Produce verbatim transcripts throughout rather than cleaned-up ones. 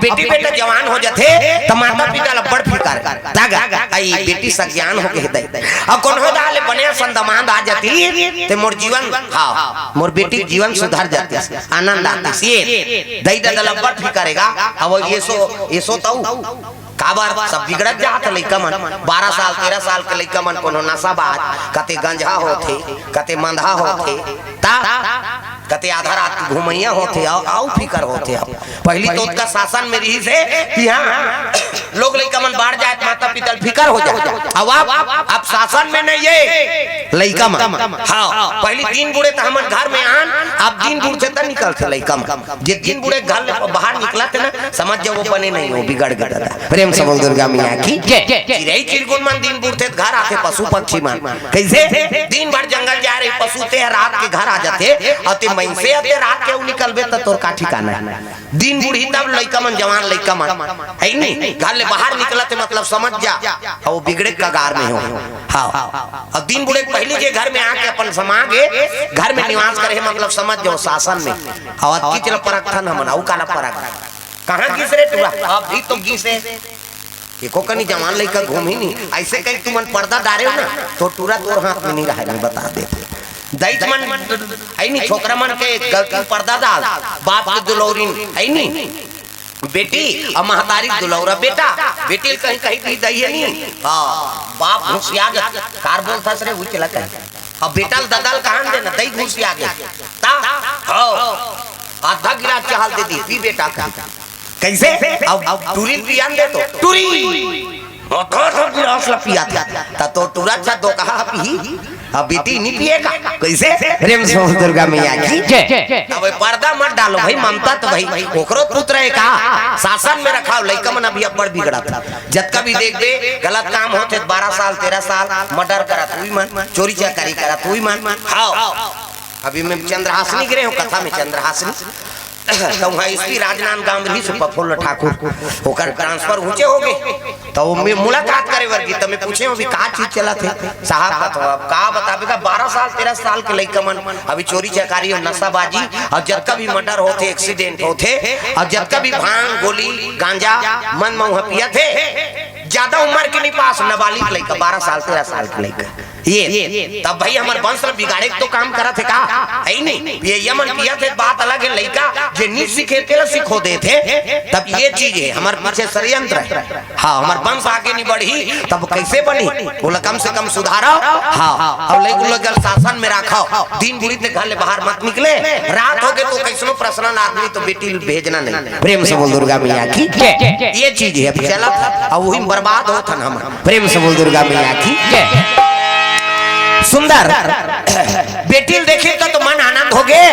बेटी बेटा जवान हो जाथे, त माता पिता ल बड़ फिकर। तग आई बेटी सज्ञान हो गे हे दई। अब कोनो दा ले बने असन दमांद आ जातिस, ते मोर जीवन, हाँ, मोर बेटी जीवन सुधर जातिस, आनंद आतिस। ये दई ददा ल बड़ फिकर हे गा। अब एसो, एसो तऊ काबर सब बिगड़त जात लइका मन। बारह साल, तेरह साल के लइका मन कोनो नशाबाज, कते गंजहा होथे, कते मंदहा होथे, ता कते आधा रात के घुमैया होथे, अउ, अउ फिकर होथे। अब पहिली तो ओतका शासन में रिहिस हे कि हाँ, लोग लइका मन बाढ़ जाए त माता पिता ल फिकर हो जाए। अब, अब, अब शासन में नहीं हे लइका मन। हाँ, पहिली दिन बुड़े त हमन घर में आन, अब दिन बुड़थे त निकलथे लइका मन। जे दिन बुड़े घर ले बाहर निकलथे ना, समझ जाओ वो बने नहीं हो, बिगड़ गे ददा। प्रेम से बोल दुर्गा मैया की जय। चिरई चिरगुन मन दिन बुड़थे त घर आथे पशु पक्षी मन। कइसे? दिन भर जंगल जा रहे पशु, ते रात के घर आ जाथे, अउ ते मइनसे अते रात के अउ निकलबे त तोर का ठिकाना हे? दिन बुड़ही तब लइका मन, जवान लइका मन, हे नी? घर ले बाहर निकलथे मतलब समझ जा, अउ वो बिगड़े कगार में हो। हाँ, अब दिन बुड़े पहिली जे घर में आके अपन समा गे, घर में निवास करे हे मतलब समझ जाओ शासन में। अउ अतकी चल परखथन हमन, अउ काला परख? कहाँ गिस रे टूरा? अभी तो गिस हे। एको कनी जवान लइका घूमही नी। अइसे कहीं तुमन पर्दा डारे हो ना, तो टूरा तोर हाथ में नहीं रहे, मैं बता देथे। दई तुमन, हे नी, छोकरा मन के गलती पर्दा डाल, बाप के दुलौरिन, हे नी, बेटी अउ महतारी के दुलौरा बेटा, बेटी ल कहीं कहीं भी दई हे नी। हाँ, बाप घुसिया गे, कार बोलथस रे, उचला कहीं। अब बेटा ल ददा ल कहाँ देना, दई घुसिया गे। ता, हो, आधा गिलास चाह ल दे दी, पी बेटा कहीं। कइसे? अब, अब टूरी ल पियान दे तो। टूरी! अथर गिलास ल पियात हे। त तोर टूरा अच्छा दोकहा पीही। अब बेटी नहीं पिएगा। कइसे? प्रेम से बोल दुर्गा मैया की जय। अब पर्दा मत डालो भाई, ममता तो भाई, ओकरो पुत्र हे का? शासन में रखाव, लइका मन अभी अब्बड़ बिगड़त हे। जतका भी देखबे, गलत काम होथे, बारह साल, तेरह साल, मर्डर करत उही मन, चोरी चकारी करत उही मन। हाँ। अभी मैं चंद्रहासिनी गे रहेंव कथा में, चंद्रहासिनी। त उहाँ एसपी राजनांदगांव रिहिस प्रफुल्ल ठाकुर, ओकर ट्रांसफर उँहचे हो गे। त वो मैं मुलाकात करे बर गे, त मैं पूछेंव, अभी का चीज चलत हे साहब? कथे, अब का बताबे गा, बारह साल, तेरह साल के लइका मन अभी चोरी चकारी अउ नशाबाजी अउ जतका भी मर्डर होथे, एक्सीडेंट होथे अउ जतका भी भांग, गोली, गांजा, मद मउहा पियत हे, जादा उमर के नहीं पास, नाबालिग लइका, बारह साल, तेरह साल के लइका। ये, तब भाई हमर वंश ल बिगाड़े के तो काम करत हे का? हे नी? ये, ये मन पियत हे, बात अलग हे, लइका जे नी सीखे तेला सिखो देथे। तब ये चीज हे, हमर पीछे षड्यंत्र हे। हाँ, हमर वंश आगे नहीं बढ़ही, तब कइसे बनही? ओला कम से कम सुधारो। हाँ, अउ लइका ल शासन में राखो। दिन बुड़ही ते घर ले बाहर मत निकले। रात हो गे तो कइसनो पर्सनल आदमी तो बेटी ल भेजना नहीं। प्रेम से बोल दुर्गा मैया की जय। ये चीज हे, अभी चलत हे, अउ उही में बर्बाद होत हन हमन। प्रेम से बोल दुर्गा मैया की जय। सुंदर। बेटी ल देखे त तो मन आनंद हो गे,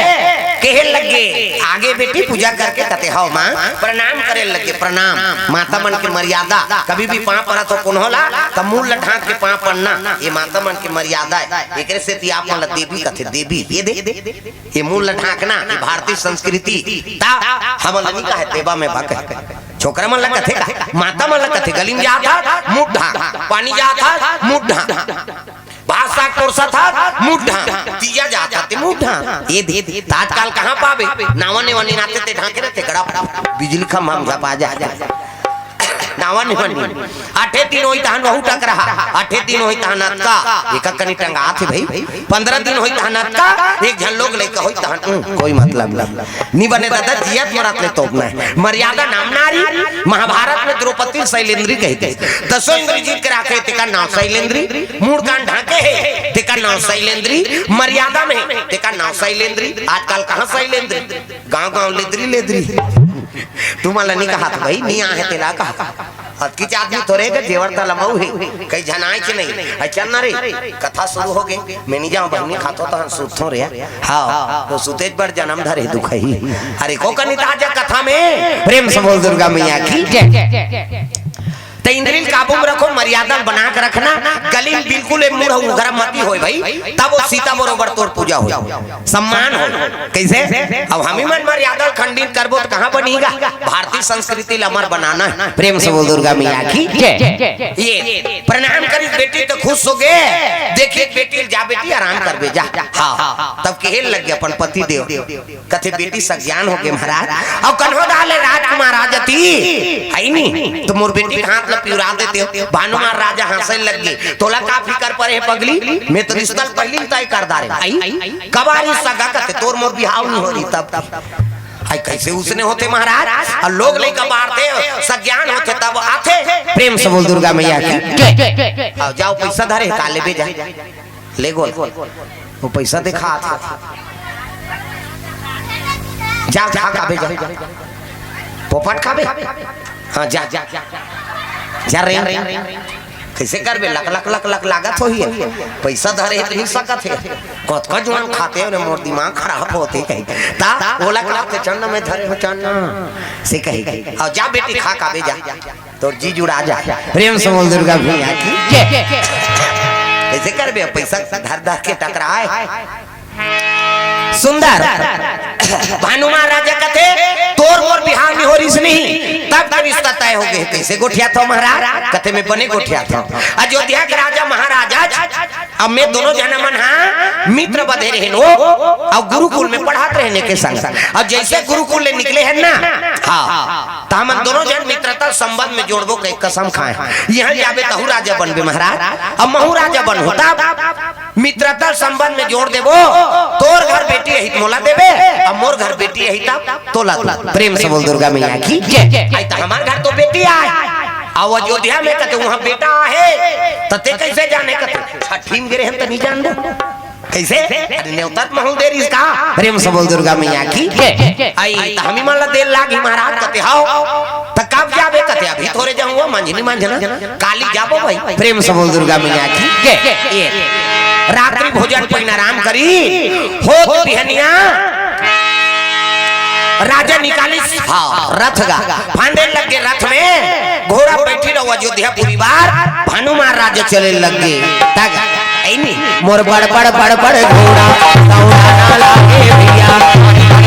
कहे लगे, आगे बेटी पूजा करके कथे, "हव माँ।" प्रणाम करे लगे, प्रणाम। माता मन के मर्यादा, कभी भी पाँव परत हो कोनो ला, त मूड़ ल ढांक के पाँव परना, ये माता मन के मर्यादा हे। एकरे सेती आप मन ल देवी कथे, देवी, ये दे, ये मूड़ ल ढांकना, ये भारतीय संस्कृति। त हमन ल नहीं कहे देवा में बा कहे। छोकरा मन ल कथे का? माता मन ल कथे, गली में जात हस, मूड़ ढांक, पानी जात हस, मूड़ ढांक, भात साग परोसत हस, मूड़ ढांक, तीजा जात हस, ते मूड़ ढांक। ये दे, त आजकल कहाँ पाबे? नावा नेवा नी नाते ते ढांके रथे, गड़ा बिजली खंभा में झपा जा। नावा नेवा नी। आठे दिन होही तहन वहू टकराहा, आठे दिन होही तहन अतका, एका कनी टंगात हे भाई। पंद्रह दिन होही तहन अतका, एक झन लोग लइका होही तहन, उम, कोई मतलब नहीं। नी बने ददा, जियत मरत ले तोपना हे। मर्यादा नाम नारी, महाभारत में द्रौपदी ल शैलेंद्री कहिथे। दसों इंद्री जीत के राखे, तेकर नाव शैलेंद्री। मूड़ कान ढांके हे, तेकर नाव शैलेंद्री। मर्यादा में हे, तेकर नाव शैलेंद्री। आजकल कहाँ शैलेंद्री? गांव गांव लेदरी लेदरी। तुमन ल नी कहत भाई, नी आहे तेला कहा। अतकीच आदमी थोरे के जेवर त लमऊ हे, कई झन आएच नहीं। अ चल ना रे, कथा शुरू हो गे, मैं नी जांव बहिनी, खाथों तहन सुतथों रे। हाँ, तो सुतेच बर जनम धरे दुखही। अरे को कनी ताजा कथा में, प्रेम से बोल दुर्गा मैया की जय। त इंद्री ल काबू में रखो, मर्यादा ल बना के रखना। गली में बिल्कुल ए मुंह उघरा मती होय भाई, तब वो सीता बरोबर तोर पूजा होय, सम्मान होय। कइसे? अब हमी मन मर्यादा ल खंडित करबो त कहां बनही गा? भारतीय संस्कृति ल अमर बनाना हे। प्रेम से बोल दुर्गा मैया की जय। ये प्रणाम करिस बेटी त खुश होगे, देखिस बेटी ल, जा बेटी आराम करबे जा। हां, तब कहे लग गे अपन पति देव, कथे बेटी सज्ञान होगे महाराज। अउ कन्हो डाले राजकुमार राज अति, हे नी? त मोर बेटी के हाथ ल पिउरा देतेव। भानुमान राजा हंसे लग गे, तोला का फिकर परे हे पगली? मैं तो रिश्ता ल पहिली तय कर डारे। आई? कब आ रही सगा? कथे तोर मोर बिहाव नइ हो रही तब। आई कइसे उसने होथे महाराज? अउ लोग लइका बाढ़थे, सज्ञान होथे तब आथे। प्रेम से बोल दुर्गा मैया की जय। अउ जाव पइसा धरे हे, का लेबे जा। ले गोल, वो पइसा दिखात हे। जा, जा, खाबे जा। पोपट खाबे? हां, जा, जा, जा। जा रे। कइसे करबे? लक, लक, लक, लक लागत होही। पइसा धरे हे त मिल सकत हे। कतका जुआन खाथे हे रे, मोर दिमाग खराब होथे कहीं। त ओला कहथे, चन्ना मैं धरे हों, चन्ना। से कही। अउ जा बेटी, खा, खाबे जा। तोर जी जुड़ा जा। प्रेम से बोल दुर्गा मैया की जय। कइसे करबे? पइसा धर धर के टकराय। सुंदर। भानुमान राजा कथे, तोर मोर बिहाव नइ हो रिहिस नहीं, तब के रिश्ता तय होगे। कइसे गोठियाथव महाराज? कथे मैं बने गोठियाथव। अयोध्या के राजा महाराजा, अब मैं दोनों झन मन हां मित्र बधे रहेन ओ, अउ गुरुकुल में पढ़ात रहेन एके संग। अउ जइसे गुरुकुल ले निकले हन ना, हां, त हमन दोनों झन मित्रता संबंध में जोड़बो कहि कसम खाए। इहां जाबे तहू राजा बनबे महाराज, अउ महू राजा बनहूं तब। मित्रता संबंध में जोड़ देबो, तोर घर बेटी आही त मोला देबे, अउ मोर घर बेटी आही तब तोला देबो। प्रेम से बोल दुर्गा मैया की जय। आई त हमर घर तो बेटी आय, अउ अयोध्या में कथे उहां बेटा आहे, त तें कइसे जाने? कथे छठी में गे रहेन त नइ जानबो। कइसे? अरे नेवता त महू दे रिहिस का? प्रेम से बोल दुर्गा मैया की जय। आई त हमी मन ला देर लागही महाराज। कथे हव। त कब जाबे? कथे अभी थोरे जाहूं, मंझनी मंझना। काली जाबो भाई। प्रेम से बोल दुर्गा मैया की जय। ये रात्रि भोजन पहिन आराम करी, होत बिहनिया राजा निकालिस, हां, रथ गा। फांदे लग गे रथ में, घोड़ा बइठिन अउ अयोध्यापुरी बार भानुमान राजा चले लग गे। तक ऐनी मोर बड़ बड़ बड़ बड़ घोड़ा दौड़ा ना लागे भैया।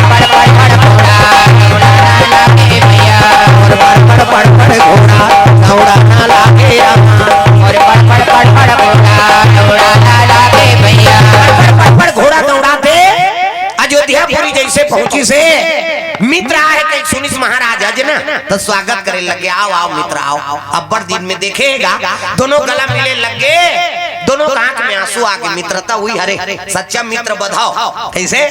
बड़ बड़ बड़ घोड़ा दौड़ा ना लागे भैया। मोर बड़ बड़ बड़ बड़ घोड़ा दौड़ा ना लागे रामा। मोर बड़ बड़ बड़ बड़ घोड़ा दौड़ा ना लागे भैया। बड़ बड़ बड़ घोड़ा दौड़ाथे अयोध्यापुरी जइसे पहुंचिस हे, मित्र आहे कहि सुनिस महाराज ह ना, त स्वागत करे लगे, आव, आव मित्र, आव। अब्बड़ दिन में देखे गा, दोनों गला मिले लगे, दोनों के आंख में आंसू आगे। मित्रता उही हरे, सच्चा मित्र बधाव। कइसे?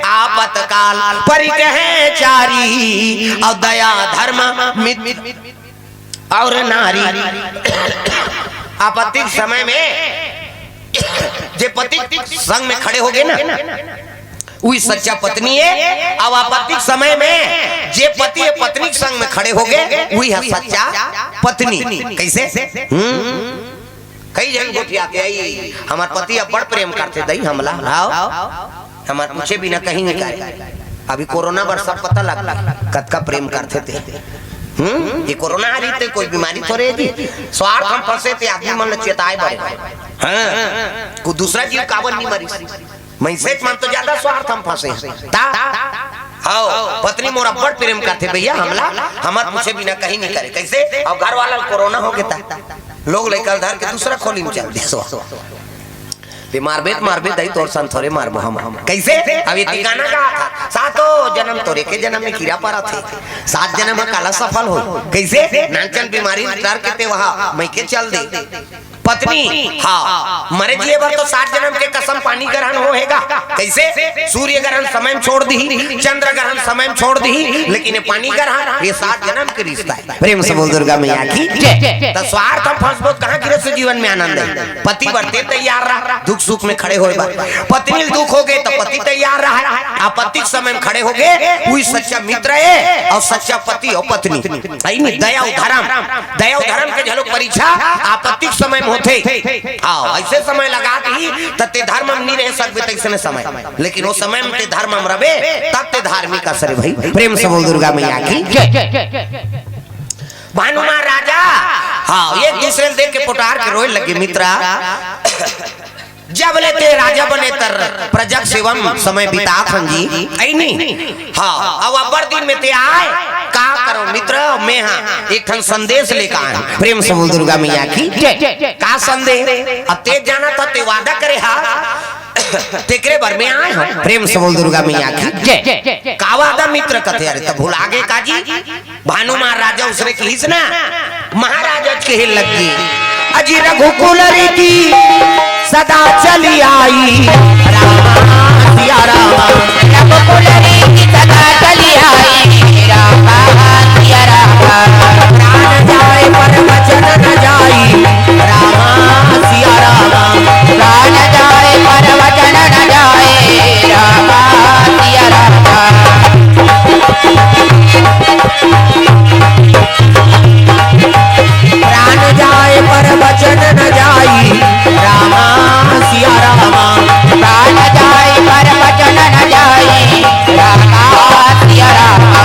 आपतकाल परि कहे चारी, अउ दया धर्म मित-, अउ नारी। आपत्ति के समय में जे पति के संग में खड़े होगे ना, उही सच्चा पत्नी हे। अउ आपत्ति के समय में जे पति हे पत्नी के संग में खड़े होगे, उही ह सच्चा पत्नी। कइसे? हम्म। कई झन गोठियाथे, "आई, हमर पति अब्बड़ प्रेम करथे दई हमला, हाव, हमर पूछे बिना कहीं नइ करे।" अभी कोरोना बर सब पता लग गे, कतका प्रेम करथे ते। हम्म, ये कोरोना आ रही ते कोई बीमारी थोरे हे जी। स्वार्थ म फंसे ते आदमी मन ल चेताए बर। हां, कोई दूसरा जीव काबर नइ मरिस? मइनसे मन तो ज्यादा स्वार्थ म फंसे हे। त हव, पत्नी मोर अब्बड़ प्रेम करथे भैया, हमला, हमर पूछे बिना कहीं नइ करे। कइसे? अउ घर वाला ल कोरोना होगे त लोग लइका ल धर के दूसरा खोली में चल दे। सो, ते मारबे त मारबे दई, तोर सन थोरे मारबो हम। कइसे? अब ये गाना गाथे, सातो जनम तोर एके जनम में कीरा परत हे, सात जनम ह काला सफल होय। कइसे? नानचन बीमारी ल डर के ते वहां मइके चल दे। पत्नी, हां, मरे जिए बर तो सात जनम के कसम पानी ग्रहण होहे गा। कइसे? सूर्य ग्रहण समय में छोड़ दिही, चंद्र ग्रहण समय में छोड़ दिही, लेकिन ये पानी ग्रहण, ये सात जनम के रिश्ता हे। प्रेम से बोल दुर्गा मैया की जय। त स्वार्थ म फंसबो त कहां गृहस्थ जीवन में आनंद हे? पति बर ते तैयार रह, दुख सुख में खड़े होय बर। पत्नी ल दुख होगे त पति तैयार रह, आपत्ति के समय में खड़े होगे, उही सच्चा मित्र हे अउ सच्चा पति अउ पत्नी। सही में दया अउ धर्म, दया अउ धर्म के घलो परीक्षा आपत्ति के समय में होथे। हां, अइसे समय लगा दिही, त ते धर्म म नइ रह सकबे, तइसने समय। लेकिन ओ समय में ते धर्म म रबे, तब ते धार्मिक असरे भई। प्रेम से बोल दुर्गा मैया की जय। भानुमान राजा, हाँ, एक दूसरे ल देख के पोटार के रोए लगे, मित्रा। जब ले ते राजा बने तर प्रजक सेवम समय बितात हन जी, ऐ नी? हाँ, अब अब्बड़ दिन में ते आए, का करो मित्र, मैं हाँ एक ठन संदेश लेकर आए। प्रेम से बोल दुर्गा मैया की जय। का संदेश? अब ते जाना था, ते वादा करे हा, तेकरे बर में आए हो। प्रेम से बोल दुर्गा मैया की जय। का वादा मित्र कथे? अरे, तब भुला गे का जी? भानु महाराजा उसने किहिस ना, महाराजा कहे लग गे, अजी रघुकुल रीति सदा चली आई, रामा सिया रामा। रघुकुल रीति सदा चली आई, रामा सिया रामा। प्राण जाए पर वचन न जाई, रामा सिया रामा। प्राण जाए पर वचन न जाए, रामा सिया रामा। प्राण जाए पर वचन न जाई, रामा सिया रामा। प्राण जाए पर वचन न जाई, रामा सिया रामा।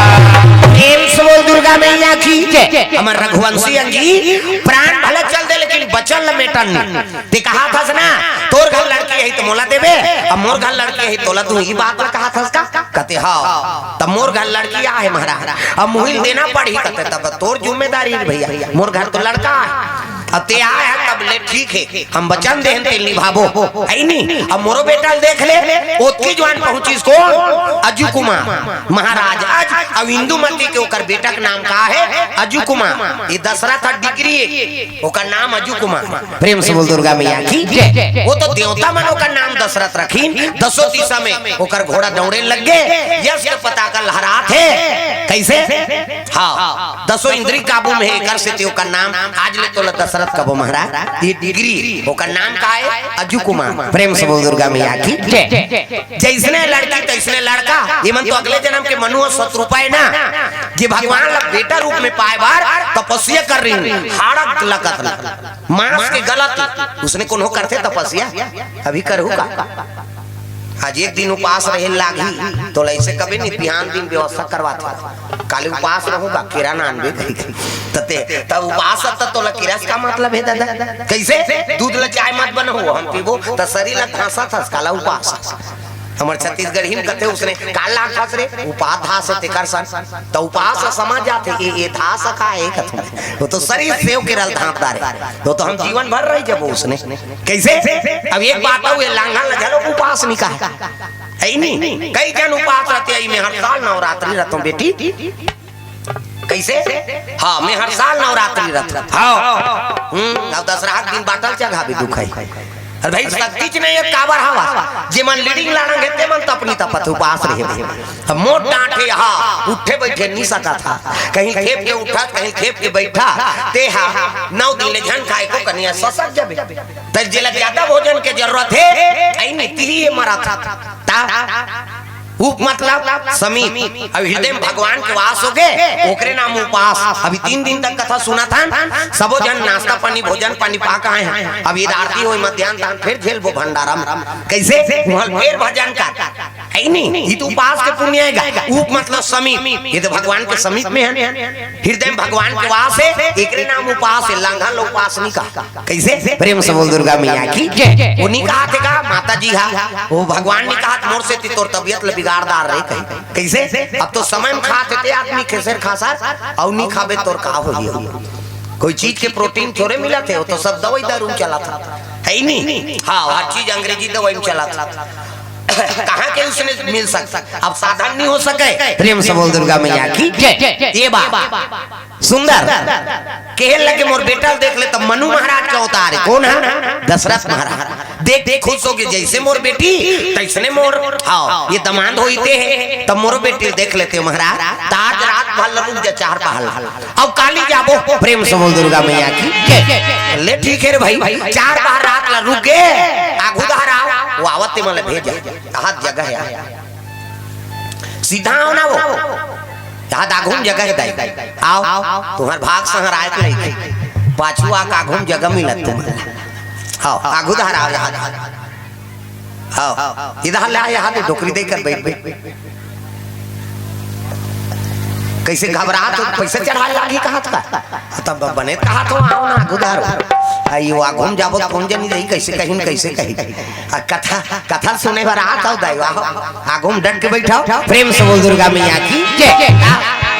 प्रेम से बोल दुर्गा मैया की जय। हमर रघुवंशी अंगी, प्राण भले चल दे लेकिन वचन ल मेटन नहीं। ते कहा थस ना, तोर घर लड़की है तो मोला देबे, अब मोर घर लड़की है तोला, तू ही बात ल कहा थस का? कथे, हाँ, तब मोर घर लड़की आहे महाराज, अब मुहिल देना पड़ही। कथे, तब तोर जिम्मेदारी रे भैया, मोर घर तो लड़का है। अब ते आए है तब ले ठीक है, हम वचन देहन ते निभाबो, है नी? अब मोरो बेटा ल देख ले, ओतकी जुवान पहुंचिस कोन? अजू कुमार महाराज। अज, अब इंदुमती के ओकर बेटा के नाम का है? अजू कुमार। ये दशरथ ह डिग्री है, ओकर नाम अजू कुमार। प्रेम से बोल दुर्गा मैया की जय। वो तो देवता मन ओकर नाम दशरथ रखिन, दसों दिशा में ओकर घोड़ा दौड़े लग गे, यश के पताका लहरात हे। कैसे? हाँ, दसों इंद्री काबू में हे, एकर सेती ओकर नाम आज ले तोला दशरथ कबो महाराज। ये डिग्री, ओकर नाम का है? अजू कुमार। प्रेम से बोल दुर्गा मैया की जय। जैसने लड़की तैसने लड़का, ये मन तो अगले जन्म के मनु अउ शतरूपा हे ना, जे भगवान ला बेटा रूप में पाए बर तपस्या कर रही, हाड़क लकत ला। मांस के गलत, उसने कोनो करथे तपस्या? अभी करहू का? आज एक दिन उपास रहे लागही, तोला ऐसे कभी नहीं, बिहान दिन व्यवस्था करवाथे। काली उपास रहूंगा, केरा ना आनबे कही। तते, तब उपास त तोला केरा से का मतलब है दादा? कैसे? दूध ला चाय मत बनाओ, हम पीबो, त शरीर ला धांसा थस, काला उपास। हमर छत्तीसगढ़ी में कथे उसने, "काला धास रे, उपास धास हे तेकर सन।" त उपास ह समझ जाथे, "ए, ए धास का हे?" कथे। वो तो शरीर सेव के रल धांप डारे। वो तो हम जीवन भर रह जबो उसने। कैसे? अब एक बात अउ, ये लांघन ल घलो उपास नहीं कहे। है नी? कई जन उपास रहते, आई मैं हर साल नवरात्रि रहता हूँ बेटी। कैसे? हाँ, मैं हर साल नवरात्रि रहता हूँ। हाँ। हम्म, अब दशहरा के दिन बाटल चघा भी दुख है। अरे भाई, शक्ति च नहीं है, काबर हवा? जे मन लीडिंग लाड़ंग है, ते मन तपनी तपत उपास रहे। अब मोर डांट हे, हाँ, उठे बैठे नहीं सकत हा। कहीं खेप के उठा, कहीं खेप के बैठा। ते हा, नौ दिन ले झन खाए को कनिया ससक जबे। त जेला ज्यादा भोजन के जरूरत हे, ऐ नीति ही ये मरत। ता, उप मतलब समीप। अब हृदय में भगवान के वास हो गे, ओकरे नाम उपास। अभी तीन दिन तक कथा सुनत हन, सबो जन नाश्ता पानी, भोजन पानी पा के आए हैं। अब ये आरती होई मध्यान्ह तक, फिर झेलबो भंडारा में। कैसे? वहाँ फिर भजन कर। है नी? ये तो उपास के पुण्य हे गा। उप मतलब समीप। ये तो भगवान के समीप में है। हृदय में भगवान के वास हे, एकरे नाम उपास हे, लांघन ल उपास नहीं कहा। कैसे? प्रेम से बोल दुर्गा मैया की जय। वो नहीं कहा थे का माता जी हा, वो भगवान नहीं कहा मोर सेती तोर तबियत ल बिगाड़ डार रहे कहीं। कैसे? अब तो समय में खात हे ते आदमी खेसर खासर, अउ नहीं खाबे तोर का होही? कोई चीज के प्रोटीन थोड़े मिलत हे, वो तो सब दवाई दारू में चलत हे, है ही नहीं। हाँ, हर चीज अंग्रेजी दवाई में चलत हे। कहाँ के उसने मिल सकता? अब साधन नहीं हो सके। प्रेम से बोल दुर्गा मैया की जय। ये बात सुंदर। कहे लगे, "मोर बेटा ल देख ले।" तब मनु महाराज का अवतार हे। कौन हे? दशरथ महाराज। देख, देख, खुश हो गे, "जैसे मोर बेटी, तैसने मोर।" हाँ, ये दमांद होई ते हे। तब मोरो बेटी ल देख लेते हो महाराज। त आज रात भर ल रुक जा, चार पहर। अब काली जाबो। प्रेम से बोल दुर्गा मैया की जय। ले ठीक हे रे भाई, चार पहर रात ल रुक गे, आघू डहर आव, वो आवत ते मन ल भेजा। हाथ जगह हे। सीधा आओ ना वो। यहाँ आघू म जगह हे दाई। आओ, तुम्हर भाग संहराए के लइके। पाछू आके आघू म जगह मिलत तुम्हर। हाँ, आघू डहर आओ यहाँ। हाँ, इधर ले आ, यहाँ दे डोकरी दे कर बैठ, बैठ। कइसे घबरात हो, पइसा चढ़ाय लागही कहत का? तब बने कहत हो, आओ ना, आगू धरो। आ, यो आगू म जाबो त कोन जनी रही, कइसे कहिन, कइसे कही। आ, कथा, कथा सुने बर आत हो दाई, आहो। आगू म डट के बइठो। प्रेम से बोल दुर्गा मैया की जय।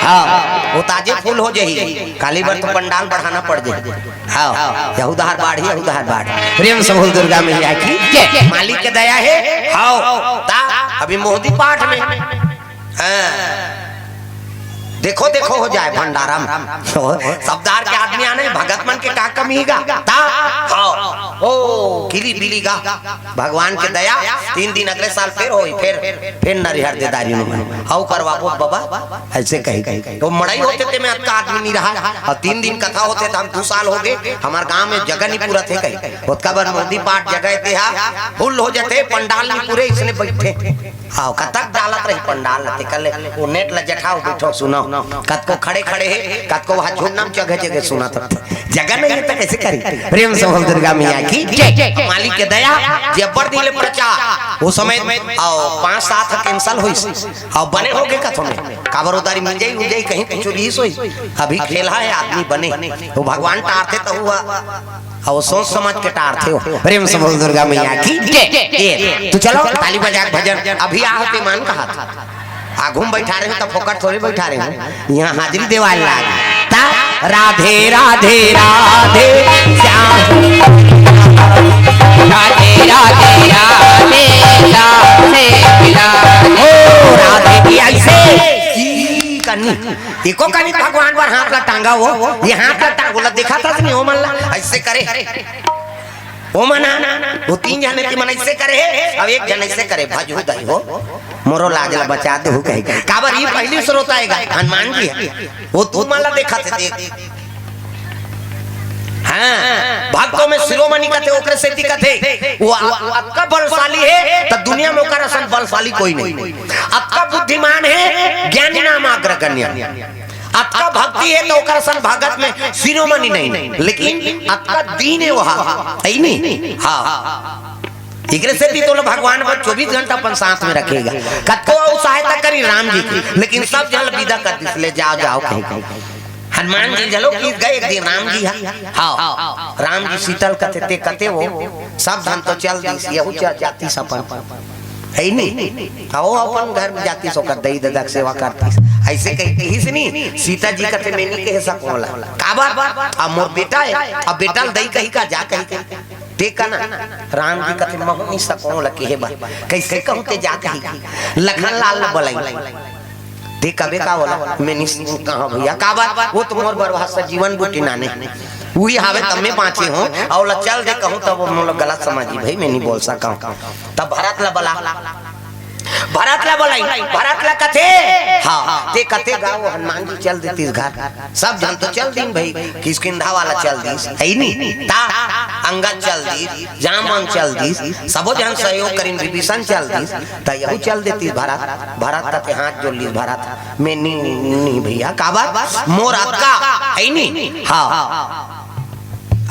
हाँ, वो ताजे फूल हो जाही। काली बर तो पंडाल बढ़ाना पड़ जाही। हाँ, यहू दहार बाढ़, यहू दहार बाढ़। प्रेम से बोल दुर्गा मैया की जय। मालिक के दया हे। हाँ, ता अभी मोहदी पाठ में। हाँ। देखो, देखो हो जाय भंडारा म। सब दहार के आदमी आने, भगत मन के का कमी गा? ता, हाँ। ओ, किली बिली गा। भगवान के दया, तीन दिन अगले साल फेर होही, फेर, फेर नरिहर दे दारी नु मन। अउ करवाबो बबा, अइसे कही, कही। तो मड़ई होथे ते में अतका आदमी नइ रहय। अउ तीन दिन कथा होथे त हम दू साल होगे, हमर गांव में जगह नइ पूरत हे कही। ओतका बर मोहदी पाठ जगह हे तेहा, फुल हो जथे, पंडाल नइ पूरे, अइसने बइठे। हाँ, कतक डालत रही पंडाल ल, तेकर ले वो नेट ल जठाओ, बइठो, सुनो। कतको खड़े खड़े हे, कतको वहाँ झुन्ना म जगह जगह सुनत रथे। जगह नइ हे त कइसे करी? प्रेम से बोल दुर्गा मैया की जय। मालिक के दया, जे अब्बड़ दिन ले प्रचार, वो समय, अउ पाँच सात ह cancel होइस, अउ बने होगे कथो में। काबर ओ दारी मिंजई उंजई कहीं कुछ रिहिस होइस। अभी खेलहा हे आदमी बने, वो भगवान टारथे त हुआ। अउ सोच समझ के टारथे हो। प्रेम से बोल दुर्गा मैया की जय। ए, तो चलो ताली बजा के भजन। अभी आहू ते मन कहत। आगू म बइठा रहेंव त फोकट थोरे बइठा रहेंव। इहाँ हाजिरी देवाय लाग। ता राधे राधे राधे श्याम। राधे राधे राधे राधे राधे। ओ राधे की अइसे की कनी। एको कनी भगवान बर हाथ ला टांगा हो, ये हाथ ला टांग, ओला देखत हस नहीं हो मन ला, अइसे करे। ओ मन हा, वो तीन झन के मन अइसे करे हे, अउ एक झन अइसे करे, भजहू दाई हो, मोरो लाज ला बचा देहू कही। काबर ई पहिली स्रोत आय गा, हनुमान जी हे। वो तुमन ला देखत हे, देख। हाँ, भक्तों में शिरोमणि कथे, ओकरे सेती कथे, वो अ-, अतका बलशाली हे, त दुनिया में ओकर असन बलशाली कोई नहीं। अतका बुद्धिमान हे, ज्ञानी नाम अग्रगण्य। अतका भक्ति हे त ओकर असन भगत में शिरोमणि नहीं, लेकिन अतका दीन हे वहा, हे नहीं? हाँ। एकरे सेती तोला भगवान बर चौबीस घंटा अपन साथ में रखे गा। कतको अउ सहायता करी राम जी की, लेकिन सब झन ल बिदा कर दिस, ले जाव जाव कही कही। हनुमान जी घलो की गए एक दिन राम जी हा। हाँ, राम जी सीता ल कथे ते कथे वो, सब झन तो चल दिस, यहू चल जातिस अपन। हे नहीं? हाँ, वो अपन घर में जातिस, ओकर दई ददा के सेवा करतिस। अइसे कही कहिस नहीं, सीता जी कथे मैं नहीं कहे सकंव ओला। काबर? अब मोर बेटा हे, अब बेटा ल दई कही का, जा कही का। ते का ना, राम जी कथे महूं नहीं सकंव ओला कहे बर। कइसे कहूं ते जा कही का। लखन लाल ला बलाई। ते कबे का ओला, मैं नहीं कहां भइया, काबर? वो तो मोर बर वहा सजीवन बूटी नाने। उही हावे तब मैं बांचे हंव, अउ ओला चल दे कहूं तब वो मोला गलत समझही, भई मैं नहीं बोल सकंव। तब भरत ला बला, भरत ला बलाई, भरत ला कथे, हाँ, ते कथे गा वो हनुमान जी चल देतिस घर। सब झन तो चल दीन भई, किष्किंधा वाला चल दिस, हे नहीं? ता अंगद चल दिस, जामवंत चल दिस, सबो झन सहयोग करिन, विभीषण चल दिस, त यहू चल देतिस भरत। भरत कथे हाथ जोड़ लिस भरत, मैं नी, नी भइया, काबर? मोर अतका, हे नहीं? हाँ।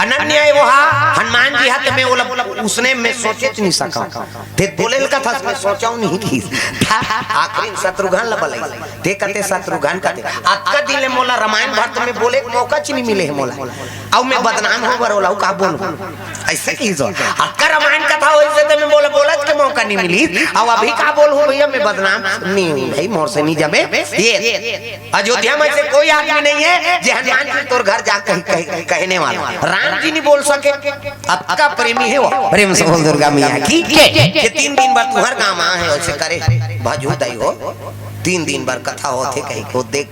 अनन्य हे वो हा, हनुमान जी हा, त मैं ओला उसने मैं सोचेच नहीं सकंव। ते बोले ल कथस, मैं सोचंव नहीं कि। आखिरी शत्रुघ्न ला बलाई। ते कथे शत्रुघ्न कथे, अतका दिन ले मोला रामायण भर तो मैं बोले के मौका च नहीं मिले हे मोला। अउ मैं बदनाम हों बर ओला, अउ का बोलहूं? अइसे कहिस। अतका रामायण कथा होइस हे त मैं बोला, बोलच के मौका नहीं मिलिस। अउ अभी का बोलहूं भइया, मैं बदनाम नहीं हूं भई, मोर से नहीं जमे। ये अयोध्या में से कोई आदमी नहीं हे जे हनुमान जी तोर घर जा कही, कही, कहने वाला। राम जी नहीं बोल सके। अतका प्रेमी हे वो। प्रेम से बोल दुर्गा मैया की जय। ये तीन दिन बर तुंहर गांव आए हंव, अइसे करे भजहू दाई हो। तीन दिन बर कथा होथे कही को देख।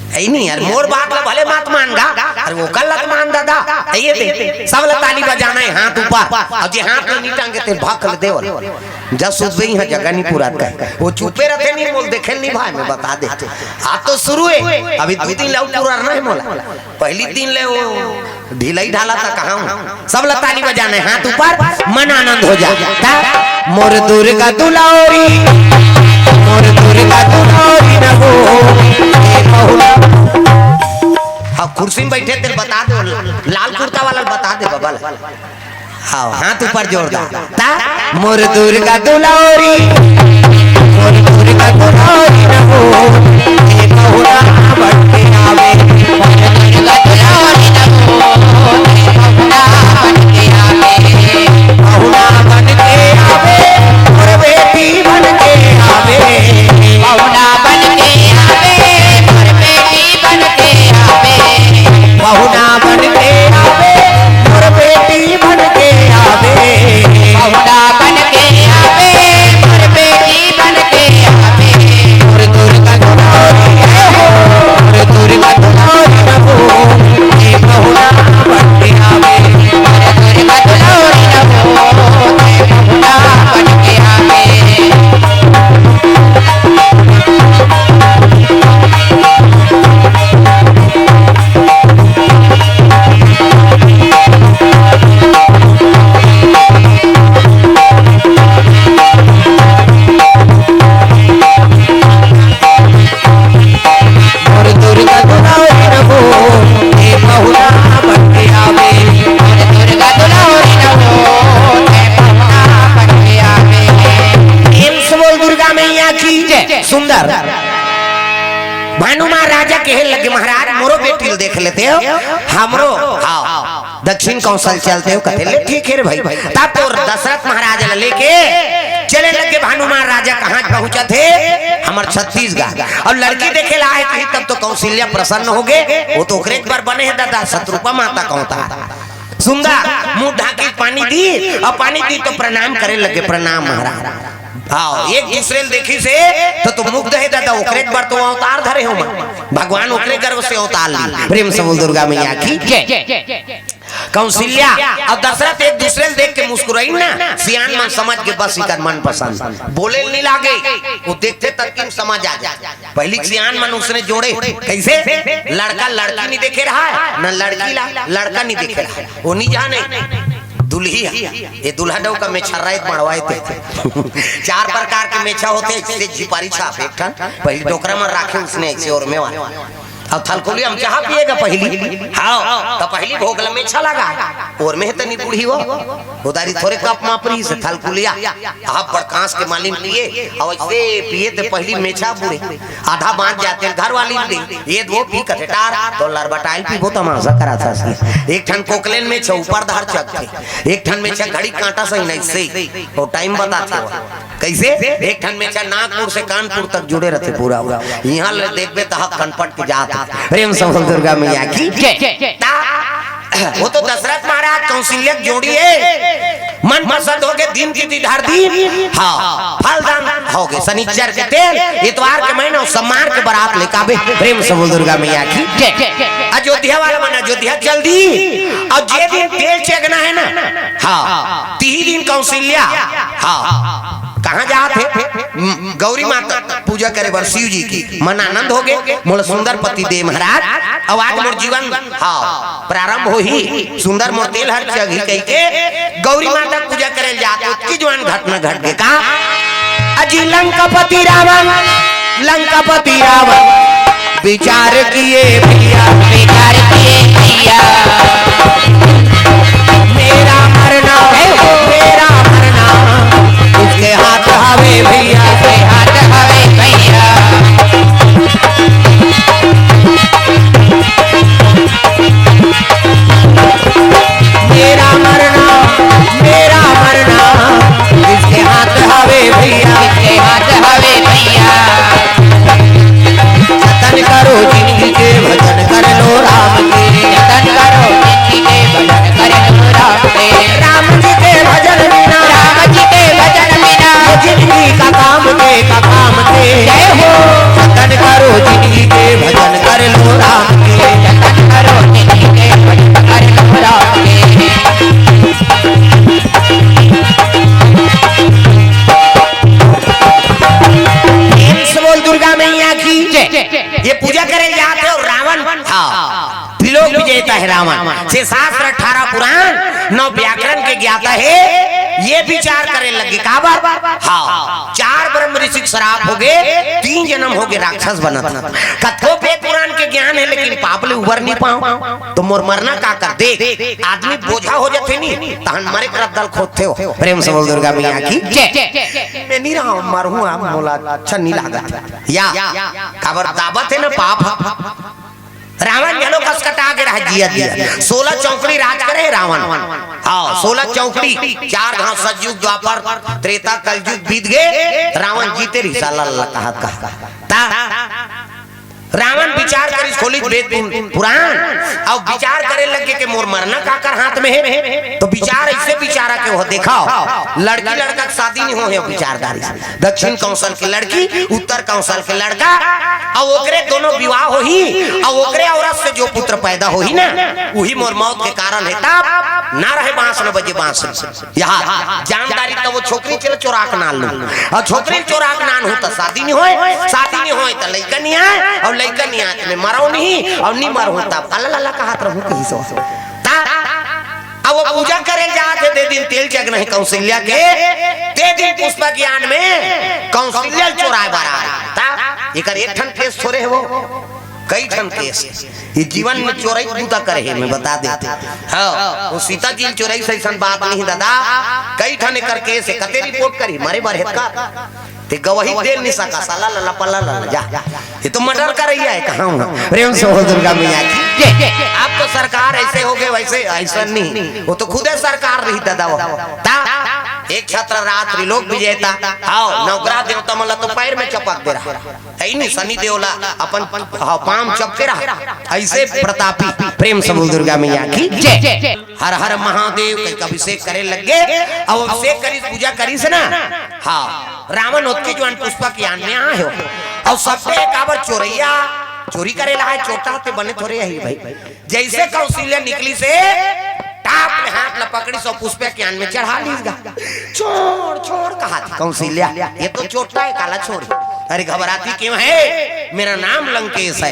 हे नहीं यार, मोर बात ला भले मत मान गा। अरे ओकर ला त मान दादा। हे ये दे, सब ला ताली बजाना हे, हाथ ऊपर। अउ जे हाथ ला नहीं टांगे ते भक ले देवल। जब सुतबे इहाँ जगह नहीं पूरा कहे। वो चुपे रथे नहीं, मोल देखे नहीं भाई, मैं बता दे। आज तो शुरू हे, अभी दू दिन ले अउ पूरा रहना हे मोला। पहली दिन ले वो ढिलाई ढाला था कहाँ हूँ। सब ला ताली बजाना हे, हाथ ऊपर, मन आनंद हो जा। ता, मोर दुर्गा दुलारी, मोर दुर्गा दुलारी न वो, ए बहुला। अब कुर्सी में बैठे तेरे बता दे, लाल कुर्ता वाला बता दे बबल। हाँ, हाथ ऊपर जोरदार। ता, मोर दुर्गा दुलारी, मोर दुर्गा दुलारी न वो, ए पहुना बन के आवे, मोर दुर्गा दुलौरी नवो, पहुना बन के आवे, पहुना बन के आवे, मोर बेटी बन के आवे, पहुना बन के आवे, मोर बेटी बन के आवे, पहुना बन के आवे, मोर बेटी बन के आवे, पहुना बन के आवे, मोर बेटी बन के आवे, मोर दुर्गा दुलौरी हो, मोर दुर्गा दुलौरी हो, ये पहुना बन के आवे, मोर दुर्गा दुलौरी हो, ये पहुना बन के आवे। मोर दुर्गा दुलौरी नवो, हे पहुना बन के आवे। मोर दुर्गा दुलौरी नवो, हे पहुना बन के आवे। प्रेम से बोल दुर्गा मैया की जय। सुंदर। भानु महाराजा कहे लगे, महाराज, मोरो बेटी ल देख लेते हो, हमरो। हाँ। दक्षिण कौशल चलते हो, कथे ले ठीक है रे भाई। तब तो दशरथ महाराज ल लेके चले लगे। भानु महाराजा कहाँ पहुँचत हे? हमर छत्तीसगढ़। अउ लड़की देखे ला आए कहीं, तब तो कौशल्या प्रसन्न हो गए। वो तो ओकरे एक बार बने है दादा, शतरूपा माता कहता। सुंदर मुंह ढाकी पानी दी, अउ पानी दी तो प्रणाम करे लगे, प्रणाम महाराज। हाँ, एक दूसरे ल देखिस हे तो, तो मुग्ध हे दादा, ओकरे एक बार तो अवतार धरे हो माँ। भगवान ओकरे गर्भ से अवतार ली। प्रेम से बोल दुर्गा मैया की जय। कौशल्या अउ दशरथ एक दूसरे ल देख के मुस्कुराइन ना, सियान मन समझ के बस इकर मन पसंद, बोले ल नहीं लागे, वो देखते तक किन समझ आ जाए। पहली सियान मन उसने जोड़े, कैसे? लड़का लड़की नहीं देखे रहा है, न लड़की ला लड़का नहीं देखे रहा है, वो नहीं जाने। दुल्ही है, ये दूल्हा डौ का मेछर्रा एक मड़वाए थे। चार प्रकार के मेछा होते, जैसे झिपारी छाप एक ठन, पहली डोकरा मन राखे उसने ऐसे और में वाला। अब थलकुलिया में चाह पिएगा पहली, हाँ, तो पहली भोग ल मेछा लगा, और में तनी बूढ़ी हो, उधारी थोरे कप मापरी से थलकुलिया, आप बड़कांस के मालिन पिए, और ऐसे पिए ते पहली मेछा बूढ़े, आधा बांच जाते घर वाली दे, ये दो पी कथे टार, तो लरबटाइल पीबो तमाशा करा था। एक ठन कोकलेन मेछा ऊपर धार चक थे, एक ठन मेछा घड़ी कांटा सही नहीं से, वो टाइम बताथे वो। कैसे? एक ठन मेछा नागपुर से कानपुर तक जुड़े रहते पूरा। यहाँ ले देखबे त हक कनपट के जात हे। प्रेम से बोल दुर्गा मैया की जय। ता, वो तो दशरथ महाराज कौशल्या के जोड़ी हे, मन पसंद हो गए, दिन की दीदार दी। हाँ, फलदान हो गए, शनिचर के तेल, इतवार के महीना, सोमवार के बारात लेके आबे। प्रेम से बोल दुर्गा मैया की जय। अयोध्या वाला मन अयोध्या चल दी, अउ जे दिन तेल चघना हे ना, हाँ, तिही दिन कौशल्या, हाँ, कहाँ जात हे? म-, गौरी माता पूजा करे बर शिव जी के। मन आनंद हो गए, मोला सुंदर पति दे महाराज, अब आज मोर जीवन, हाँ, प्रारंभ होही, सुंदर मोर तेल हर चघी कह के गौरी माता पूजा करे जात, ओतकी जुवान घटना घट गे का। अजी लंकापति रावण, लंकापति रावण विचार किए भैया, विचार किए भैया। मेरा मरना, मेरा मरना किसके हाथ हवे भैया, किसके हाथ हवे भैया। मेरा मरना, मेरा मरना किसके हाथ हवे भैया, किसके हाथ हवे भैया। जतन करो जिंदगी के, भजन कर लो राम के। जतन करो जिंदगी के, भजन कर लो राम के। राम जी के भजन बिना, राम जी के भजन बिना, ये जिंदगी का काम के, का काम के। जय हो। जतन करो जिंदगी के, भजन कर लो राम के। जतन करो जिंदगी के, भजन कर लो राम के। प्रेम से बोल दुर्गा मैया की जय। ये पूजा करे जात हे अउ रावण, हाँ, त्रिलोक विजेता हे रावण। छह शास्त्र, अठारह पुराण, नौ व्याकरण के ज्ञाता हे। ये विचार करे लगे, काबर? हाँ, चार ब्रह्म ऋषि के श्राप होगे, तीन जन्म होगे राक्षस बनत। कतको वेद पुराण के ज्ञान हे, लेकिन पाप ले उबर नहीं पाओ। तो मोर मरना का कर? देख, आदमी बोझा हो जाथे नी, तहन मरे के रद्दा ल खोदथे हो। प्रेम से बोल दुर्गा मैया की जय। मैं नहीं रहा हूँ, मरहूँ, आप मोला अच्छा नहीं लागत। या, काबर? दाबत हे ना पाप। रावण घलो कसकटा गे रहा जिया जिया। सोलह चौकड़ी राज करे रावण। हाँ, सोलह चौकड़ी, चार घांव सतयुग, द्वापर, त्रेता, कलयुग बीत गे, रावण जीते रही साला, ला कहा कहा। ता रावण विचार करिस, खोलिस वेद पुर-, पुराण, अउ विचार करे लगे के मोर मरना काकर हाथ में हे। तो विचार ऐसे विचारा के हो, देखा, लड़की लड़का के शादी नहीं हो हे, विचारधारी से। दक्षिण कौशल के लड़की, उत्तर कौशल के लड़का, अउ ओकरे दोनों विवाह होही, अउ ओकरे औरत से जो पुत्र पैदा होही ना, वही मोर मौत के कारण हे। तब ना रहे बांस, न बजे बांस। यहाँ जामदारी त वो छोकरी चले चोरा के नान लूं, अउ छोकरी चोरा के नान हो त शादी नहीं होय, शादी नहीं होय त लइका नहीं आय, अउ लइका नहीं आय त मैं मरहूं नहीं, अउ नहीं मरहूं तब अल्ला लल्ला कहत रहूं कहीं सो। ता अब वो पूजा करे जात हे, ते दिन तेल चघना हे कौशल्या के, ते दिन पुष्पा ज्ञान में कौशल्या ल चोराय बर आ रहा। ता एकर एक ठन केस थोरे हे वो, कई ठन केस। ये जीवन में चोरई बूता करे हे, मैं बता देते। हाँ, वो सीता जी ल चोरई से ऐसन बात नहीं दादा, कई ठन एकर केस हे, कते रिपोर्ट करी, मरे बर हे का? ते गवाही दे नहीं सका, साला लल्ला पल्ला लल्ला, जा। ये तो मर्डर करइया हे, कहाँ हूँ? प्रेम से बोल दुर्गा मैया की। अब तो सरकार ऐसे होगे, वैसे, ऐसा नहीं, वो तो खुदे सरकार रही दादा वो। ता एक छत्र रात्रि लोक विजेता, आओ, नवग्रह देवता मन ला तो पैर में चपक दे रहा। हे नहीं, शनि देव ला अपन, हाँ, पाम चपके रहा। ऐसे प्रतापी, प्रेम से बोल दुर्गा मैया की जय। हर हर महादेव कहि के अभिषेक करे लग गे। अब अभिषेक करिस, पूजा करिस ना, हाँ, रावण ओतके जुवार पुष्पा के यान में आय हो। अउ सबसे काबर चोरइया, चोरी करे ला हे, चोटा ते बने थोरे हे भाई। जैसे कौशल्या निकलिस हे, टाप ले हाथ ला पकड़िस अउ पुष्पा के यान में चढ़ा लिस गा। छोड़, छोड़, कहा थी कौशल्या, ये तो चोटा हे, काला छोड़। अरे घबराती क्यों है, मेरा नाम लंकेश है।